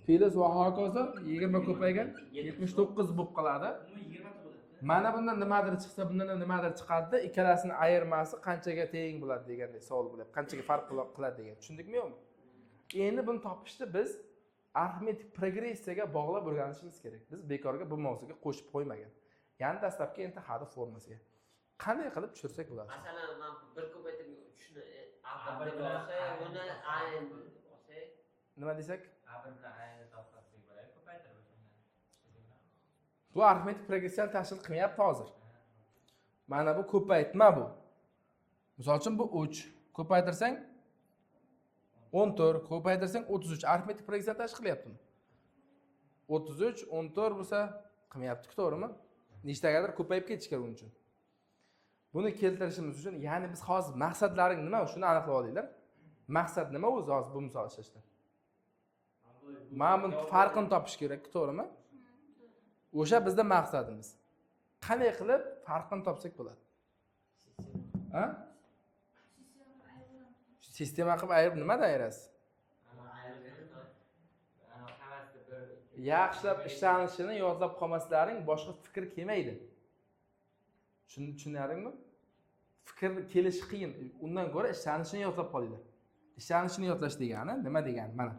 Speaker 1: plus va hokazo 20 ko'paygan 79 bo'lib qoladi.
Speaker 4: Umumiy 20 ta bo'ladi.
Speaker 1: Mana bundan nimadir chiqsa, bundan ham nimadir chiqadi-da, ikkalasini ayirmasi qanchaga teng bo'ladi degandek savol bo'lyapti. Qanchaga farq qiladi degan. Tushundikmi yo'qmi? Endi buni topishni biz arifmetik progressiyaga bog'lab o'rganishimiz kerak. Biz bekorga bu mavzuga qo'shib qo'ymagan. Ya'ni dastlabki endi hadi formasiga. Qanday qilib tushirsak bo'ladi?
Speaker 2: Masalan, men 1 ko'paytirgan 3 ni A1 deb olsak, buni AN deb olsak,
Speaker 1: Nima desak?
Speaker 5: A1 bilan AN topsak bo'ladi, ko'paytirib o'shanda.
Speaker 1: Bu arifmetik progressiyani tashkil qilmayapti hozir. Mana bu ko'paytma bu. Misol uchun bu 3, Ko'paytirsang 14, ko'paytirsang 33. Arifmetik progressiya tashkil qilyaptimi? 33, 14 bo'lsa qilmayapti-ku, to'g'rimi? Nechtagadir ko'payib ketish kerak buning uchun. Buni keltirishimiz uchun, ya'ni biz hozir maqsadlaring nima, shuni aniqlab olinglar. Maqsad nima o'zi hozir bu misol ishlashda? Mana buni farqini topish kerak, to'g'rimi? O'sha bizda maqsadimiz. Qanday qilib farqini topsak bo'ladi? Ha? Sistema qilib ayirib nimadan ayirasiz? Yaxshilab ishlanishini yodlab qolmaslaring boshqa fikr kelmaydi. Tushunarlimi? Fikr kelishi qiyin. Undan ko'ra ishlanishini yodlab qolinglar. Ishlanishini yodlash degani nima degani? Mana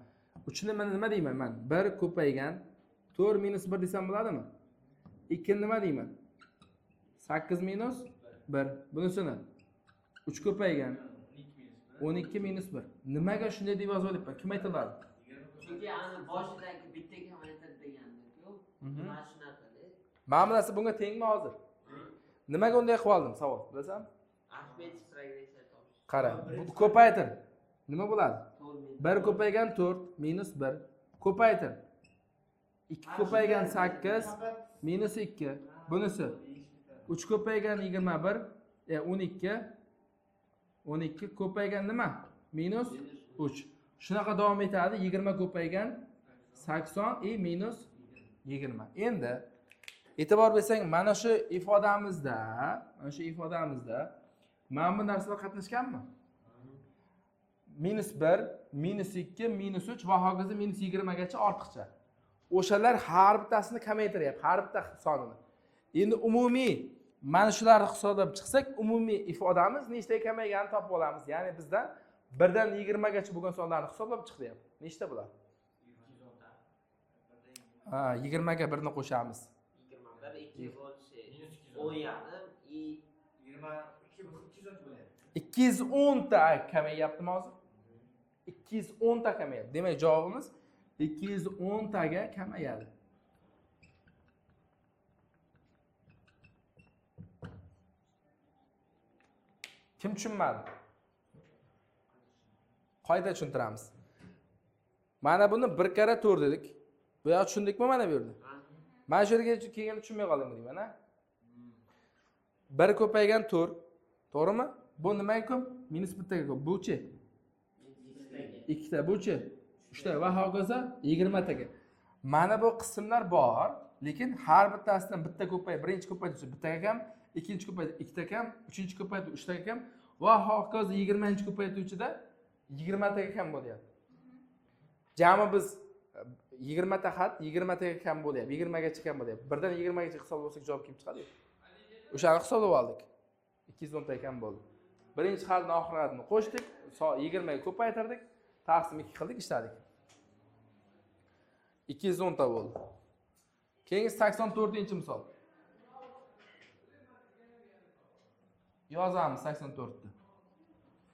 Speaker 1: 3 ni men nima deyman? Men 1 ko'paygan 4 minus 1 desam bo'ladimi? 2 ni nima deyman? 8 minus 1. Bunisini 3 ko'paygan 12 minus 1. Nimaga shunday deb yozib olyapman? Kim ayta oladi?
Speaker 2: Chunki ani boshidagi bitta kamaytir deganda-ku. Mana shunaqa-da.
Speaker 1: Mana bu narsa bunga tengmi hozir? Nimaga unday qilib oldim? Savol, bilasanmi?
Speaker 2: Arifmetik progressiya topish.
Speaker 1: Qara, ko'paytir. Nima bo'ladi? 1 ko'paygan 4 minus 1. Ko'paytir. 2 ko'paygan 8 minus 2. Bunisi 3 ko'paygan 21, 12. 12 ko'paygan nima? Minus 3. Shunaqa davom etadi. 20 ko'paygan 80 и minus 20. Endi e'tibor bersang, mana shu ifodamizda, mana bu narsalar qatnashganmi? Minus 1, minus 2, minus 3 va hokazo minus 20 gacha ortiqcha. O'shalar har bittasini kamaytiryapti, har bitta sonini. Endi umumiy mana shularni hisoblab chiqsak, umumiy ifodamiz nechtaga kamayganini topib olamiz. Ya'ni bizdan 1 dan 20 gacha bo'lgan sonlarni hisoblab chiqyapti. Nechta bo'ladi? Ha, 20 ga 1 ni qo'shamiz.
Speaker 2: 21 2 bo'lishi 10.5 и
Speaker 4: 22 210 bo'ladi.
Speaker 1: 210 ta kamayyaptimi hozir? 210 ta kamayapti. Demak, javobimiz 210 taga kamayadi. Kim tushunmadi? Qoida tushuntiramiz. Mana buni 1 karra 4 dedik. Bu yoq tushundikmi mana bu yerda? Mana shu yerga kelganda tushunmay qoldingmi deyman, ha? 1 ko'paygan 4, to'g'rimi? Bu nimaga ko'p? Minus 1 taga ko'p. Bu-chi? 2 ta, bu-chi? 3 ta va hokazo 20 taga. Mana bu qismlar bor, lekin har bittasidan bitta ko'payib, birinchi ko'paytirsa bittaga kam, ikkinchi ko'paytirsa ikkita kam, uchinchi ko'paytirsa uchtaga kam va hokazo 20-ko'paytiruvchida 20 taga kam bo'lyapti. Jami biz 20 ta xat 20 taga kam bo'lyapti, 20 gacha kam bo'lyapti. 1 dan 20 gacha hisob bo'lsak javob kelib chiqadi. O'shani hisoblab oldik. 210 ta kam bo'ldi. Birinchi xatni oxirgi xatni qo'shdik, 20 ga ko'paytirdik, taqsim 2 qildik, ishladik. 210 ta bo'ldi. Keyingi 84-misol. Yozamiz 84 ni.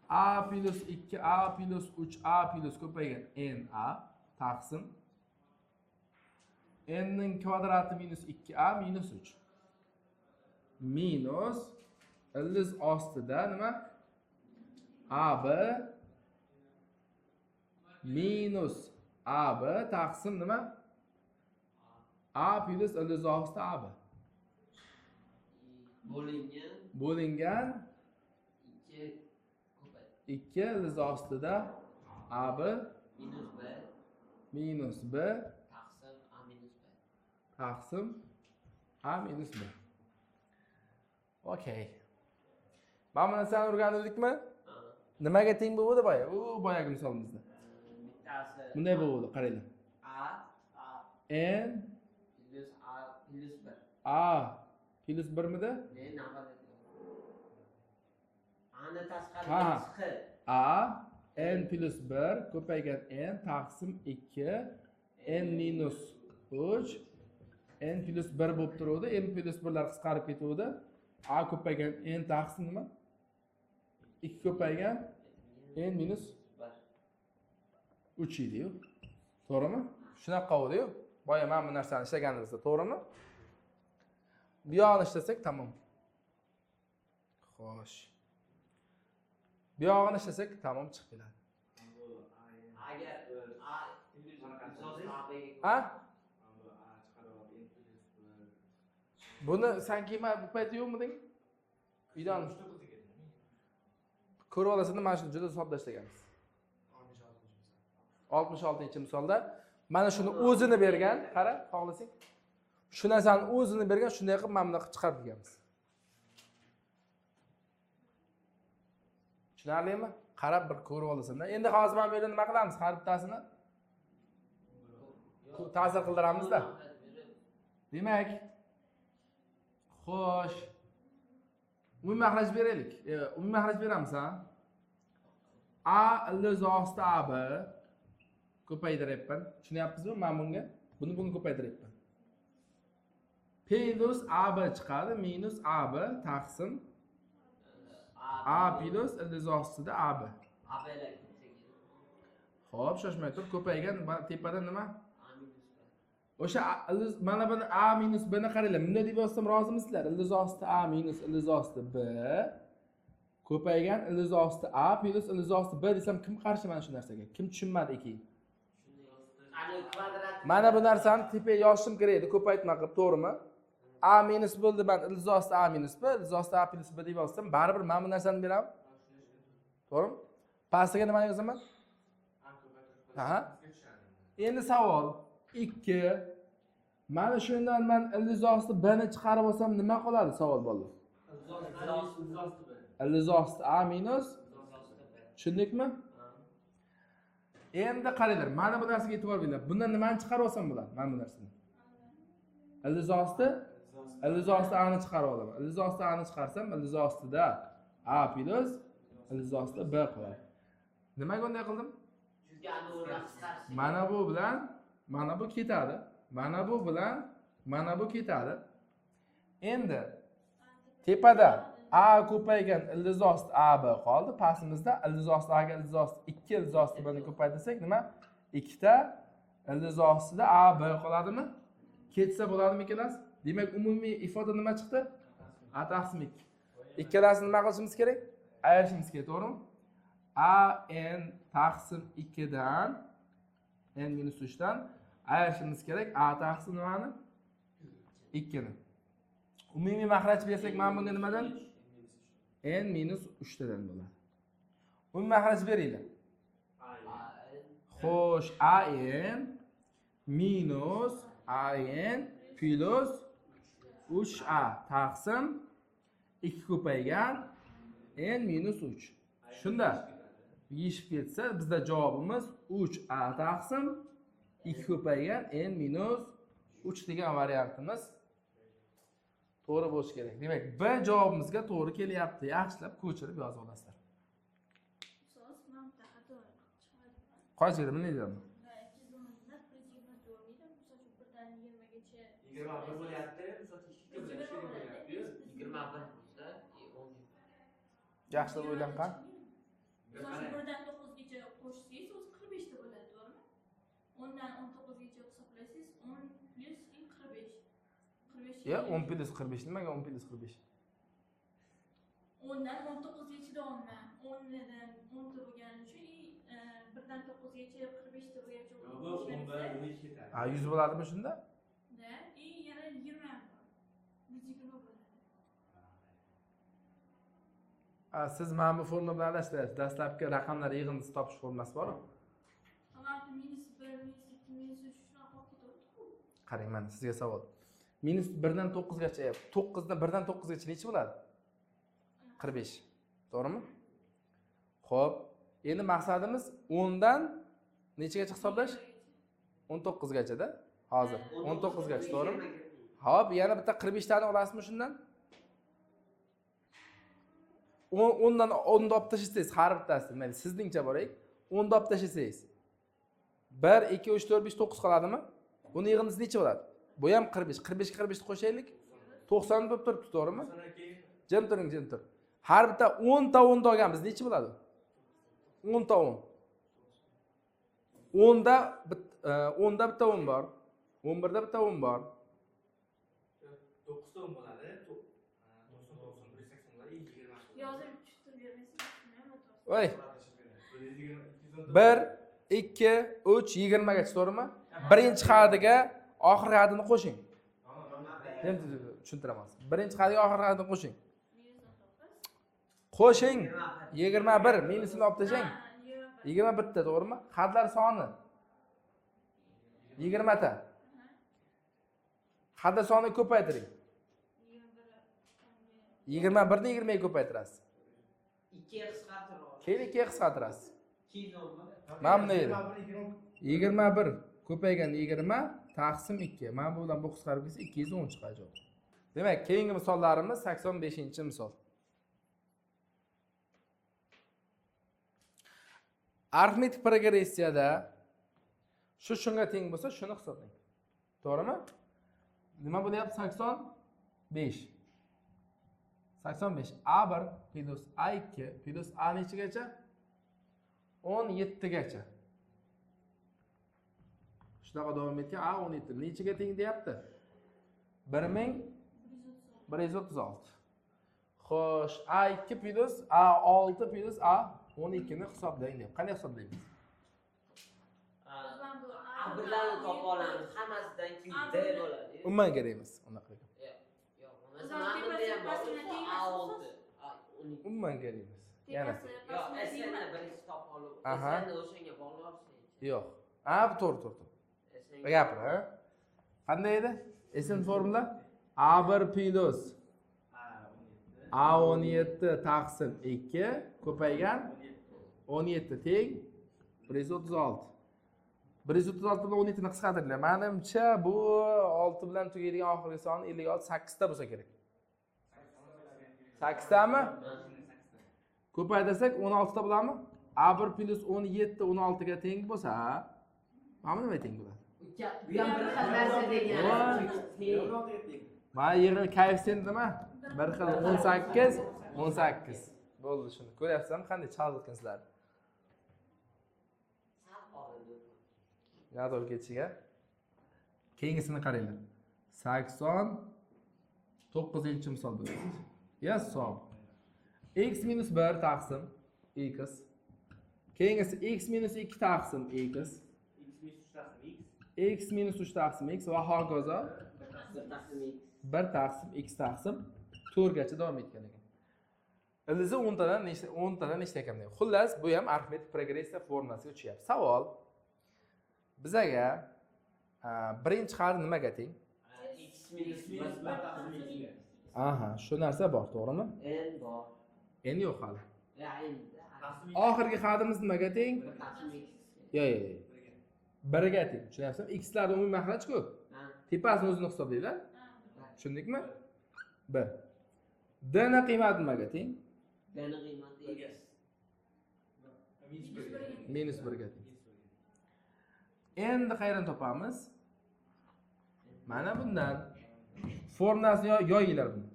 Speaker 1: A plus 2a plus 3a plus ko'paygan na taqsim n ning kvadrati minus 2a minus 3 minus ildiz ostida nima? AB minus AB taqsim nima? A plus ildiz ostida AB bo'lingan 2 ildiz ostida AB minus B taqsim A minus B. Okey. Mana bu narsani o'rgandikmi? Nimaga teng bo'ldi boya? U boyagi misolimizda.
Speaker 2: Bittasi
Speaker 1: bunday bo'ldi, qaranglar.
Speaker 2: A
Speaker 1: N
Speaker 2: plus A plus 1.
Speaker 1: A plus 1 midi?
Speaker 2: Ne nima? Ani tashqari chiqi.
Speaker 1: A N plus 1 ko'paygan N taqsim 2 N minus 3 N plus 1 bo'lib turuvdi. N plus 1lar qisqarib ketuvdi. A ko'paygan N taqsim nima? 2 ko'paygan N minus 3 edi-yu. To'g'rimi? Shunaqa bo'ldi-yu. Boya mana bu narsani ishlaganimizda, to'g'rimi? Bu yoqni ishlasak tamom. Xo'sh. Bu yog'ini ishlasak tamom chiqib keladi.
Speaker 2: Agar A
Speaker 1: Ha? Buni san kelma bu paytda yo'qmiding? Uydan ko'rib olasan, mana shuni juda sodda ishlaganmiz. 66-misolda mana shuni o'zini bergan, qara, xohlasang. Shu narsani o'zini bergan, shunday qilib mana bunaqa chiqarib berganmiz. Tushunarlimi? Qarab bir ko'rib olasan-da. Endi hozir mana bu yerda nima qilamiz? Har bittasini ta'sir qildiramiz-da. Demak, xo'sh. Umumiy maxraj beraylik. Umumiy maxraj beramiz, ha? A ildiz osti AB ko'paytiryapman. Tushunyapsizmi? Men bunga buni ko'paytiryapman. Plus AB chiqadi, minus AB taqsim A plus ildiz ostida AB. Xo'p, shoshmay tur, ko'paygan tepada nima? O'sha ildiz, mana buni A minus B ni qaranglar. Bunday deb yozsam rozimisizlar? Ildiz osti A minus ildiz osti B ko'paygan ildiz osti A plus ildiz osti B desam kim qarshi mana shu narsaga? Kim tushunmadi ekan? Mana bu narsani tepaga yozishim kerak edi, ko'paytma qilib, to'g'rimi? A minus bo'ldi, men ildiz osti A minus B, ildiz osti A plus B deb yozsam, baribir mana bu narsani beraman. To'g'rimi? Pastiga nimani yozaman? Aha. Endi savol 2. Mana shundan men ildiz osti B ni chiqarib olsam nima qoladi savol bolalar? Ildiz osti A minus, tushundikmi? Endi qaranglar, mana bu narsaga e'tibor beringlar. Bundan nimani chiqarib olsam bo'ladi? Mana bu narsani. Ildiz osti A ni chiqarib olaman. Ildiz osti A ni chiqarsam, ildiz ostida A plus ildiz ostida B qoladi. Nimaga unday qildim? Mana bu bilan mana bu ketadi. Mana bu bilan mana bu ketadi. Endi tepada A ko'paygan ildiz osti AB qoldi. Pastimizda ildiz osti A ga ildiz osti 2 ildiz osti B ni ko'paytirsak nima? 2 ta ildiz ostida AB qoladimi? Ketsa bo'ladimi ikkalasi? Demak, umumiy ifoda nima chiqdi? A taqsim 2. Ikkalasini nima qilishimiz kerak? Ayirishimiz kerak, to'g'rimi? A n taqsim 2 dan n minus 3 dan ayirishimiz kerak A taqsim nimani? 2 ni. Umumiy maxraj bersak mana bunga nimadan? N minus 3 dan bo'ladi. Umumiy maxraj beringlar. Xo'sh, A n minus A n plus 3A taqsim 2 ko'paygan n minus 3. Shunda yeyishib ketsa bizda javobimiz 3A taqsim 2 ko'paygan n minus 3 degan variantimiz to'g'ri bo'lishi kerak. Demak, B javobimizga to'g'ri kelyapti. Yaxshilab ko'chirib yozib olasizlar.
Speaker 3: Ustoz, mana bitta xato chiqadi.
Speaker 1: Qaysi yerda nima deyapman?
Speaker 3: 210dan 124 deydi. Misol uchun 1dan 20gacha
Speaker 4: 21 bo'lyapti, misol uchun 2 ko'paytirish kerak bo'lyapti.
Speaker 2: 21 bo'lsa, 10.
Speaker 1: Yaxshilab o'ylab qara.
Speaker 3: Misol uchun 1dan 9gacha qo'shsangiz o'zi 45 ta bo'ladi, to'g'rimi? 10dan 19gacha hisoblasangiz 10 plus 45. 45.
Speaker 1: Ya 10 plus 45 nimaga 10 plus 45?
Speaker 3: 10dan 19gacha deyapman. 10dan 10 ta bo'lgani uchun 1dan 9gacha 45 ta bo'lgani uchun
Speaker 4: Yo'q, bu 11, 12 ketadi.
Speaker 1: Ha, 100 bo'ladimi shunda?
Speaker 3: Da, и yana 20 ham bor. 120 bo'ladi.
Speaker 1: Ha, siz mana bu formula bilan adashtiryapsiz. Dastlabki raqamlar yig'indisi topish formulasi bor-ku.
Speaker 3: Mana bu minus 1, minus 2, minus 3 shunaqa qolib ketadi-ku.
Speaker 1: Qarang, mana sizga savol. Minus 1 dan 9 gacha, 9 dan 1 dan 9 gacha necha bo'ladi? 45. To'g'rimi? Xo'p, endi maqsadimiz 10 dan nechagacha hisoblash? 19 gachada. Hozir 19 gacha, to'g'rimi? Xo'p, yana bitta 45 tani olasizmi shundan? 10 dan 10 ni olib tashlasangiz har bittasi, mayli sizningcha boraylik. 10 ni olib tashlasangiz 1 2 3 4 5 9 qoladimi? Buni yig'indisi necha bo'ladi? Bu ham 45. 45 ga 45 ni qo'shaylik. 90 bo'lib turibdi, to'g'rimi?
Speaker 4: Keyin
Speaker 1: Jim turing, jim tur. Har bitta 10 ta 10 ta olganmiz, necha bo'ladi? 10 ta 10. 10 da 10 da bitta 10 bor. 11 da bitta 10 bor.
Speaker 4: 9 ta 10 bo'ladi. 90 90 180 bo'ladi, 20.
Speaker 3: Yozib tushirib bermasangiz tushunmayman to'g'risi.
Speaker 1: Voy. 1 2 3 20 gacha, to'g'rimi? Birinchi hadiga oxirgi hadini qo'shing. Endi tushuntiraman. Birinchi hadiga oxirgi hadini qo'shing. Qo'shing. 21 minusini olib tashlang. 21 ta, to'g'rimi? Hadlar soni 20 ta. Hadlar sonini ko'paytiring. 21 ni 20 ga ko'paytirasiz.
Speaker 2: 2 ga qisqartirib.
Speaker 1: Keyin 2 ga qisqartirasiz. Mana bunday edi. 21 ko'paygan 20 taqsim 2. Mana bu bilan bu qisqarib ketsa 210 chiqadi javob. Demak, keyingi misollarimiz 85-misol. Arifmetik progressiyada shu shunga teng bo'lsa, shuni hisoblang. To'g'rimi? Nima bo'lyapti? 85. 85 A1 plus A2 plus A nechagacha? 17 gacha. Shunaqa davom etgan A 17 nechaga teng deyapti? 1136. Xo'sh, A2 plus A6 plus A12 ni hisoblang deyapti. Qanday hisoblaymiz?
Speaker 2: A1larni topa olamiz, hammasidan keyin D bo'ladi.
Speaker 1: Umuman kerak emas unaqa.
Speaker 2: Yo'q, masalan, bunda ham bor. A6, A12.
Speaker 1: Umuman kerak emas. Yana.
Speaker 2: Yo'q, SN ni birinchi topa olib, SN ni o'shanga bog'lab olsak.
Speaker 1: Yo'q. Ha, to'g'ri, to'g'ri. Gapir, ha? Qanday edi? SN formula A1 plus A17 taqsim 2 ko'paygan 17 teng 136. 136 bilan 17 ni qisqartiringlar. Menimcha bu 6 bilan tugaydigan oxirgi son 56 8 ta bo'lsa kerak. 8 tami? Ko'paytirsak 16 ta bo'ladimi? A1 plus 17 16 ga teng bo'lsa, mana bu nima teng bo'ladi?
Speaker 2: Bu ham bir xil narsa degani.
Speaker 1: Mana yig'il koeffitsient nima? Bir xil 18 18. Bo'ldi shuni. Ko'ryapsizlarmi qanday chalg'itgan sizlarni? Yadov ketishiga. Keyingisini qaranglar. 89-misol bo'ladi. Hisob. X minus 1 taqsim x. Keyingisi x minus 2 taqsim x. X minus 3 taqsim x va hokazo 1 taqsim x taqsim 4 gacha davom etgan ekan. Ildizi 10 tadan nechta 10 tadan nechta ekan deyapti. Xullas, bu ham arifmetik progressiya formulasiga tushyapti. Savol bizaga birinchi hali nimaga teng?
Speaker 2: X minus 1 taqsim 2.
Speaker 1: Aha, shu narsa bor, to'g'rimi?
Speaker 2: N bor.
Speaker 1: N yo'q hali. Oxirgi hadimiz nimaga teng?
Speaker 2: 1 taqsim x.
Speaker 1: Yo'q, yo'q, yo'q. 1 ga teng. Tushunyapsizmi? X larning umumiy mahraj ko'p. Tepasini o'zini hisoblaylar. Tushundikmi? 1. D ni qiymati nimaga teng?
Speaker 2: D ni qiymati x.
Speaker 1: Minus 1 ga teng. Endi qayerdan topamiz? Mana bundan formulasini yoyinglar buni.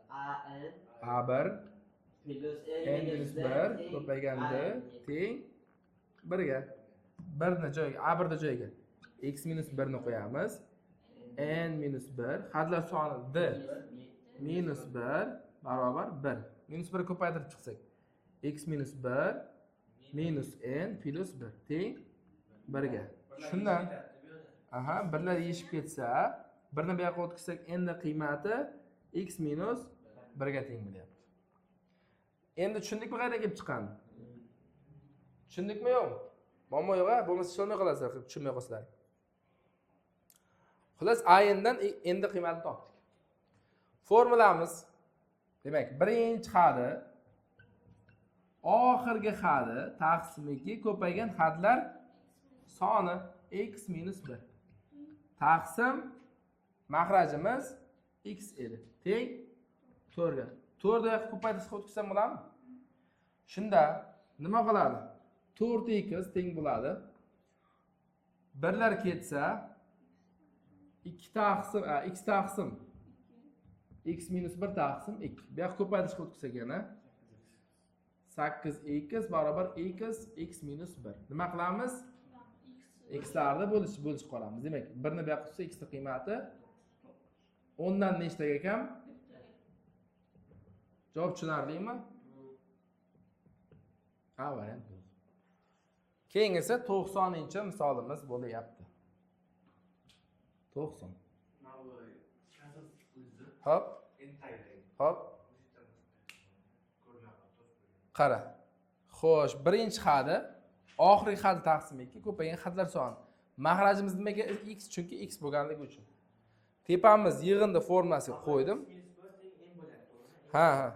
Speaker 2: A n
Speaker 1: A1
Speaker 2: plus
Speaker 1: n minus 1 ko'paygan d teng 1 ga. 1 ni joyiga A1 ni joyiga x minus 1 ni qo'yamiz. N minus 1 hadlar soni d minus 1 barobar 1. Minus 1 ko'paytirib chiqsak x minus 1 minus n plus 1 teng 1 ga. Shundan aha, birlar yeyishib ketsa, birni bu yoqqa o'tkazsak, n ning qiymati x minus 1 ga teng bo'lyapti. Endi tushundikmi qayerdan kelib chiqqanini? Tushundikmi yo'qmi? Muammo yo'q, ha? Bo'lmasa ishlolmay qolasizlar, tushunmay qolsizlar. Xullas, a n dan n ning qiymatini topdik. Formulamiz demak, birinchi hadi oxirgi hadi taqsim 2 ko'paygan hadlar soni x minus 1 taqsim mahrajimiz x edi. Teng 4 ga. 4 ni ko'paytirib o'tkazsam bo'ladimi? Shunda nima qiladi? 4x teng bo'ladi. Birlar ketsa 2 taqsim x taqsim x minus 1 taqsim 2. Bu yoqqa ko'paytirib o'tkazsak yana 8x barobar x x minus 1. Nima qilamiz? X larni bo'lishib qolamiz. Demak, 1 ni bu yoqqa tutsa x ning qiymati 10 dan nechtaga kam? Javob tushunarlimi? A variant bo'ldi. Keyingisi 90-misolimiz bo'lyapti. 90. Hop. Hop. Qara. Xo'sh, birinchi hadi oxirgi hadi taqsim 2 ko'paygan hadlar soni. Mahrajimiz nimaga x? Chunki x bo'lganligi uchun. Tepamiz yig'indi formulasiga qo'ydim. Ha, ha.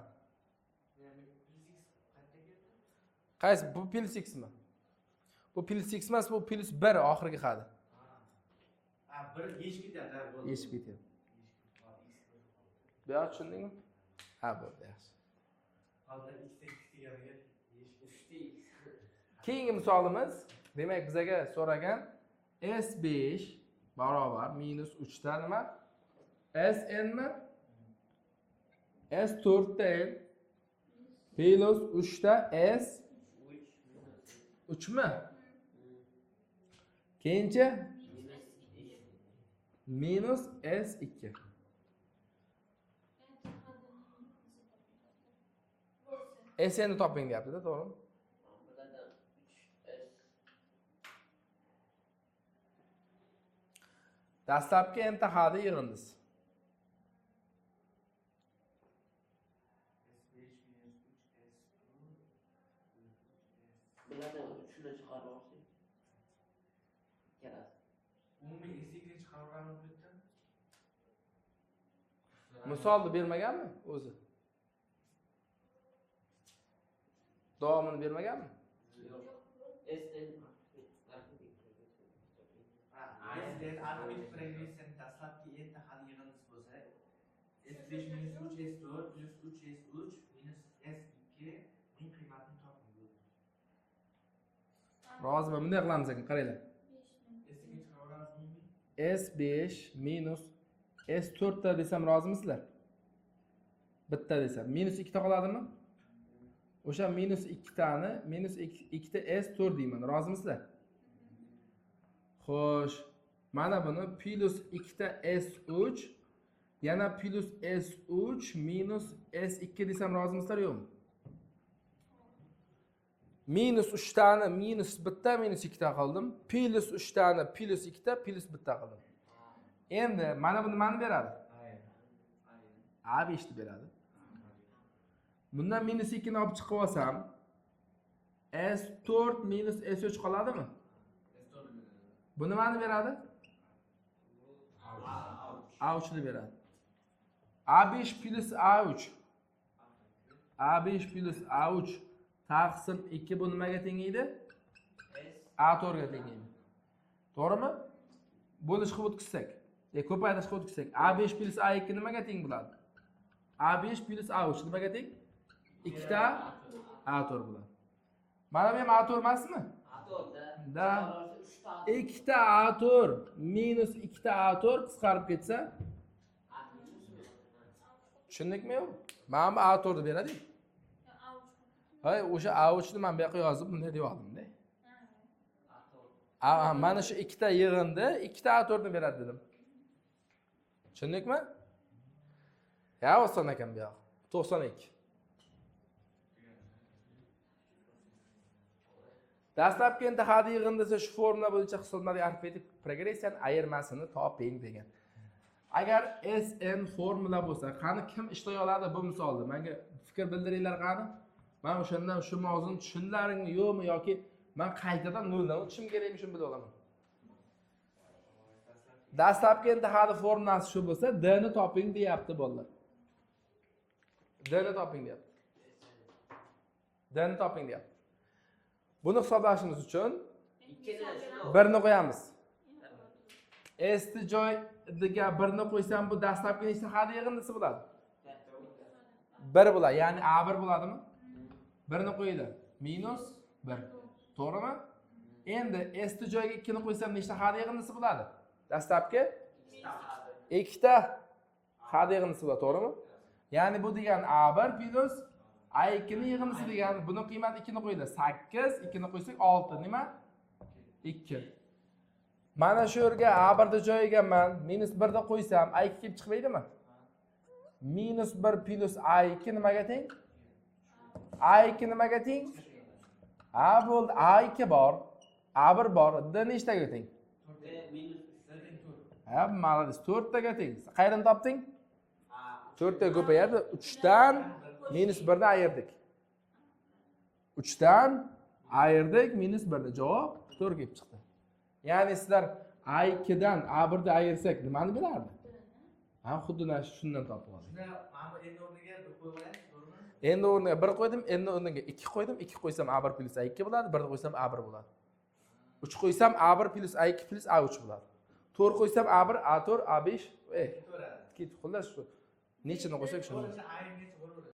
Speaker 1: Qaysi? Bu plus x mi? Bu plus x emas, bu plus 1 oxirgi hadi.
Speaker 4: Ha, 1 yechib ketadi, bo'ldi.
Speaker 1: Yechib ketadi. Bu yoq tushundingmi? Ha, bo'ldi, yaxshi. Keyingi misolimiz, demak bizaga so'ragan S5 barobar minus 3 ta nima? Sn mi? S4 ta N plus 3 ta S 3 mi? Keyinchi minus S2. Snni toping deyapti-da, to'g'rimi? Dastlabki n ta hadi yig'indisi.
Speaker 2: Bulardan 3ni chiqarib olsak. Ikkalasi.
Speaker 4: Umumiy S2ni chiqarib bitta.
Speaker 1: Misolni bermaganmi o'zi? Davomini bermaganmi?
Speaker 2: Yo'q. Sn
Speaker 4: Sn arifmetik progressiyaning dastlabki n ta hadi yig'indisi bo'lsa, S5 minus 3 S4 plus 3 S3 minus S2 ning qiymatini toping bo'ldi.
Speaker 1: Rozimi? Bunday qilamiz ekan, qaranglar.
Speaker 4: S2 chiqaramiz umumiy.
Speaker 1: S5 minus S4 ta desam rozimisizlar? Bitta desam minus 2 ta qoladimi? O'sha minus 2 tani minus 2 ta S4 deyman. Rozimisizlar? Xo'sh, mana buni plus 2 ta S3 yana plus S3 minus S2 desam rozimisizlar yo'qmi? Minus 3 tani minus 1 ta minus 2 ta qildim. Plus 3 tani plus 2 ta plus 1 ta qildim. Endi mana bu nimani beradi? A5 ni beradi. Bundan minus 2 ni olib chiqib olsam S4 minus S3 qoladimi? Bu nimani beradi? A3 ni beradi. A5 plus A3. A5 plus A3 taqsim 2 bu nimaga teng edi? A4 ga teng edi. To'g'rimi? Bo'lish qilib o'tkazsak, ko'paytirish qilib o'tkazsak, A5 plus A2 nimaga teng bo'ladi? A5 plus A3 nimaga teng? 2 ta A4 bo'ladi. Mana bu ham A4 emasmi?
Speaker 2: A4da.
Speaker 1: Da. 2 ta A4 minus 2 ta A4 qisqarib ketsa, tushundikmi yo'q? Mana bu A4 ni beradi. Hay, o'sha A3 ni men bu yoqqa yozib bunday deb oldim-da. A, mana shu ikkita yig'indi, ikkita A4 ni beradi dedim. Tushundikmi? Ya oson ekan bu yoq. 92. Dastlabki intihadi yig'indisi shu formula bo'yicha hisoblanadigan arifmetik progressiyaning ayirmasini toping degan. Agar Sn formula bo'lsa, qani kim ishlay oladi bu misolni? Menga fikr bildiringlar qani. Men o'shandan shu mavzuni tushunlaringmi, yo'qmi yoki men qaytadan noldan o'tishim kerakmi, shuni bilib olaman. Dastlabki intihadi formulasi shu bo'lsa, D ni toping deyapti bolalar. D ni toping deyapti. D ni toping deyapti. Buni hisoblashimiz uchun 1 ni qo'yamiz. S ni joyiga 1 ni qo'ysam, bu dastlabki nechta hadi yig'indisi bo'ladi? 1 bo'ladi. Ya'ni A1 bo'ladimi? 1 ni qo'yinglar. Minus 1. To'g'rimi? Endi S ni joyiga 2 ni qo'ysam nechta hadi yig'indisi bo'ladi? Dastlabki 2 ta hadi yig'indisi bo'ladi, to'g'rimi? Ya'ni bu degani A1 plus A2 ni yig'indisi degani, buni qiymati 2 ni qo'yinglar. 8, 2 ni qo'ysak 6, nima? 2. Mana shu yerga A1 ni joyiga men minus 1 ni qo'ysam, A2 kelib chiqmaydimi? Minus 1 plus A2 nimaga teng? A2 nimaga teng? Ha, bo'ldi. A2 bor, A1 bor. D nechtaga teng?
Speaker 2: D minus 3.
Speaker 1: Ha, молодец. To'rttaga teng. Qayerdan topding?
Speaker 2: A.
Speaker 1: To'rttaga ko'payadi. Uchdan minus birni ayirdik. Uchdan ayirdik minus birni, javob to'rt kelib chiqdi. Ya'ni sizlar A2dan A1ni ayirsak, nimani berardi? Ha, xuddi mana shundan topib oldik.
Speaker 4: Shunda mana bu n o'rniga bir qo'yib olaylik, to'g'rimi?
Speaker 1: N o'rniga bir qo'ydim, n o'rniga ikki qo'ydim. Ikki qo'ysam, A1 plyus A2 bo'ladi. Birni qo'ysam, A1 bo'ladi. Uch qo'ysam, A1 plyus A2 plyus A3 bo'ladi. To'rt qo'ysam, A1, A4, A5,
Speaker 4: Ketaveradi.
Speaker 1: Ketdi. Xullas, shu nechini qo'ysak, shuni.
Speaker 4: To'g'ri, a necha bo'laveradi?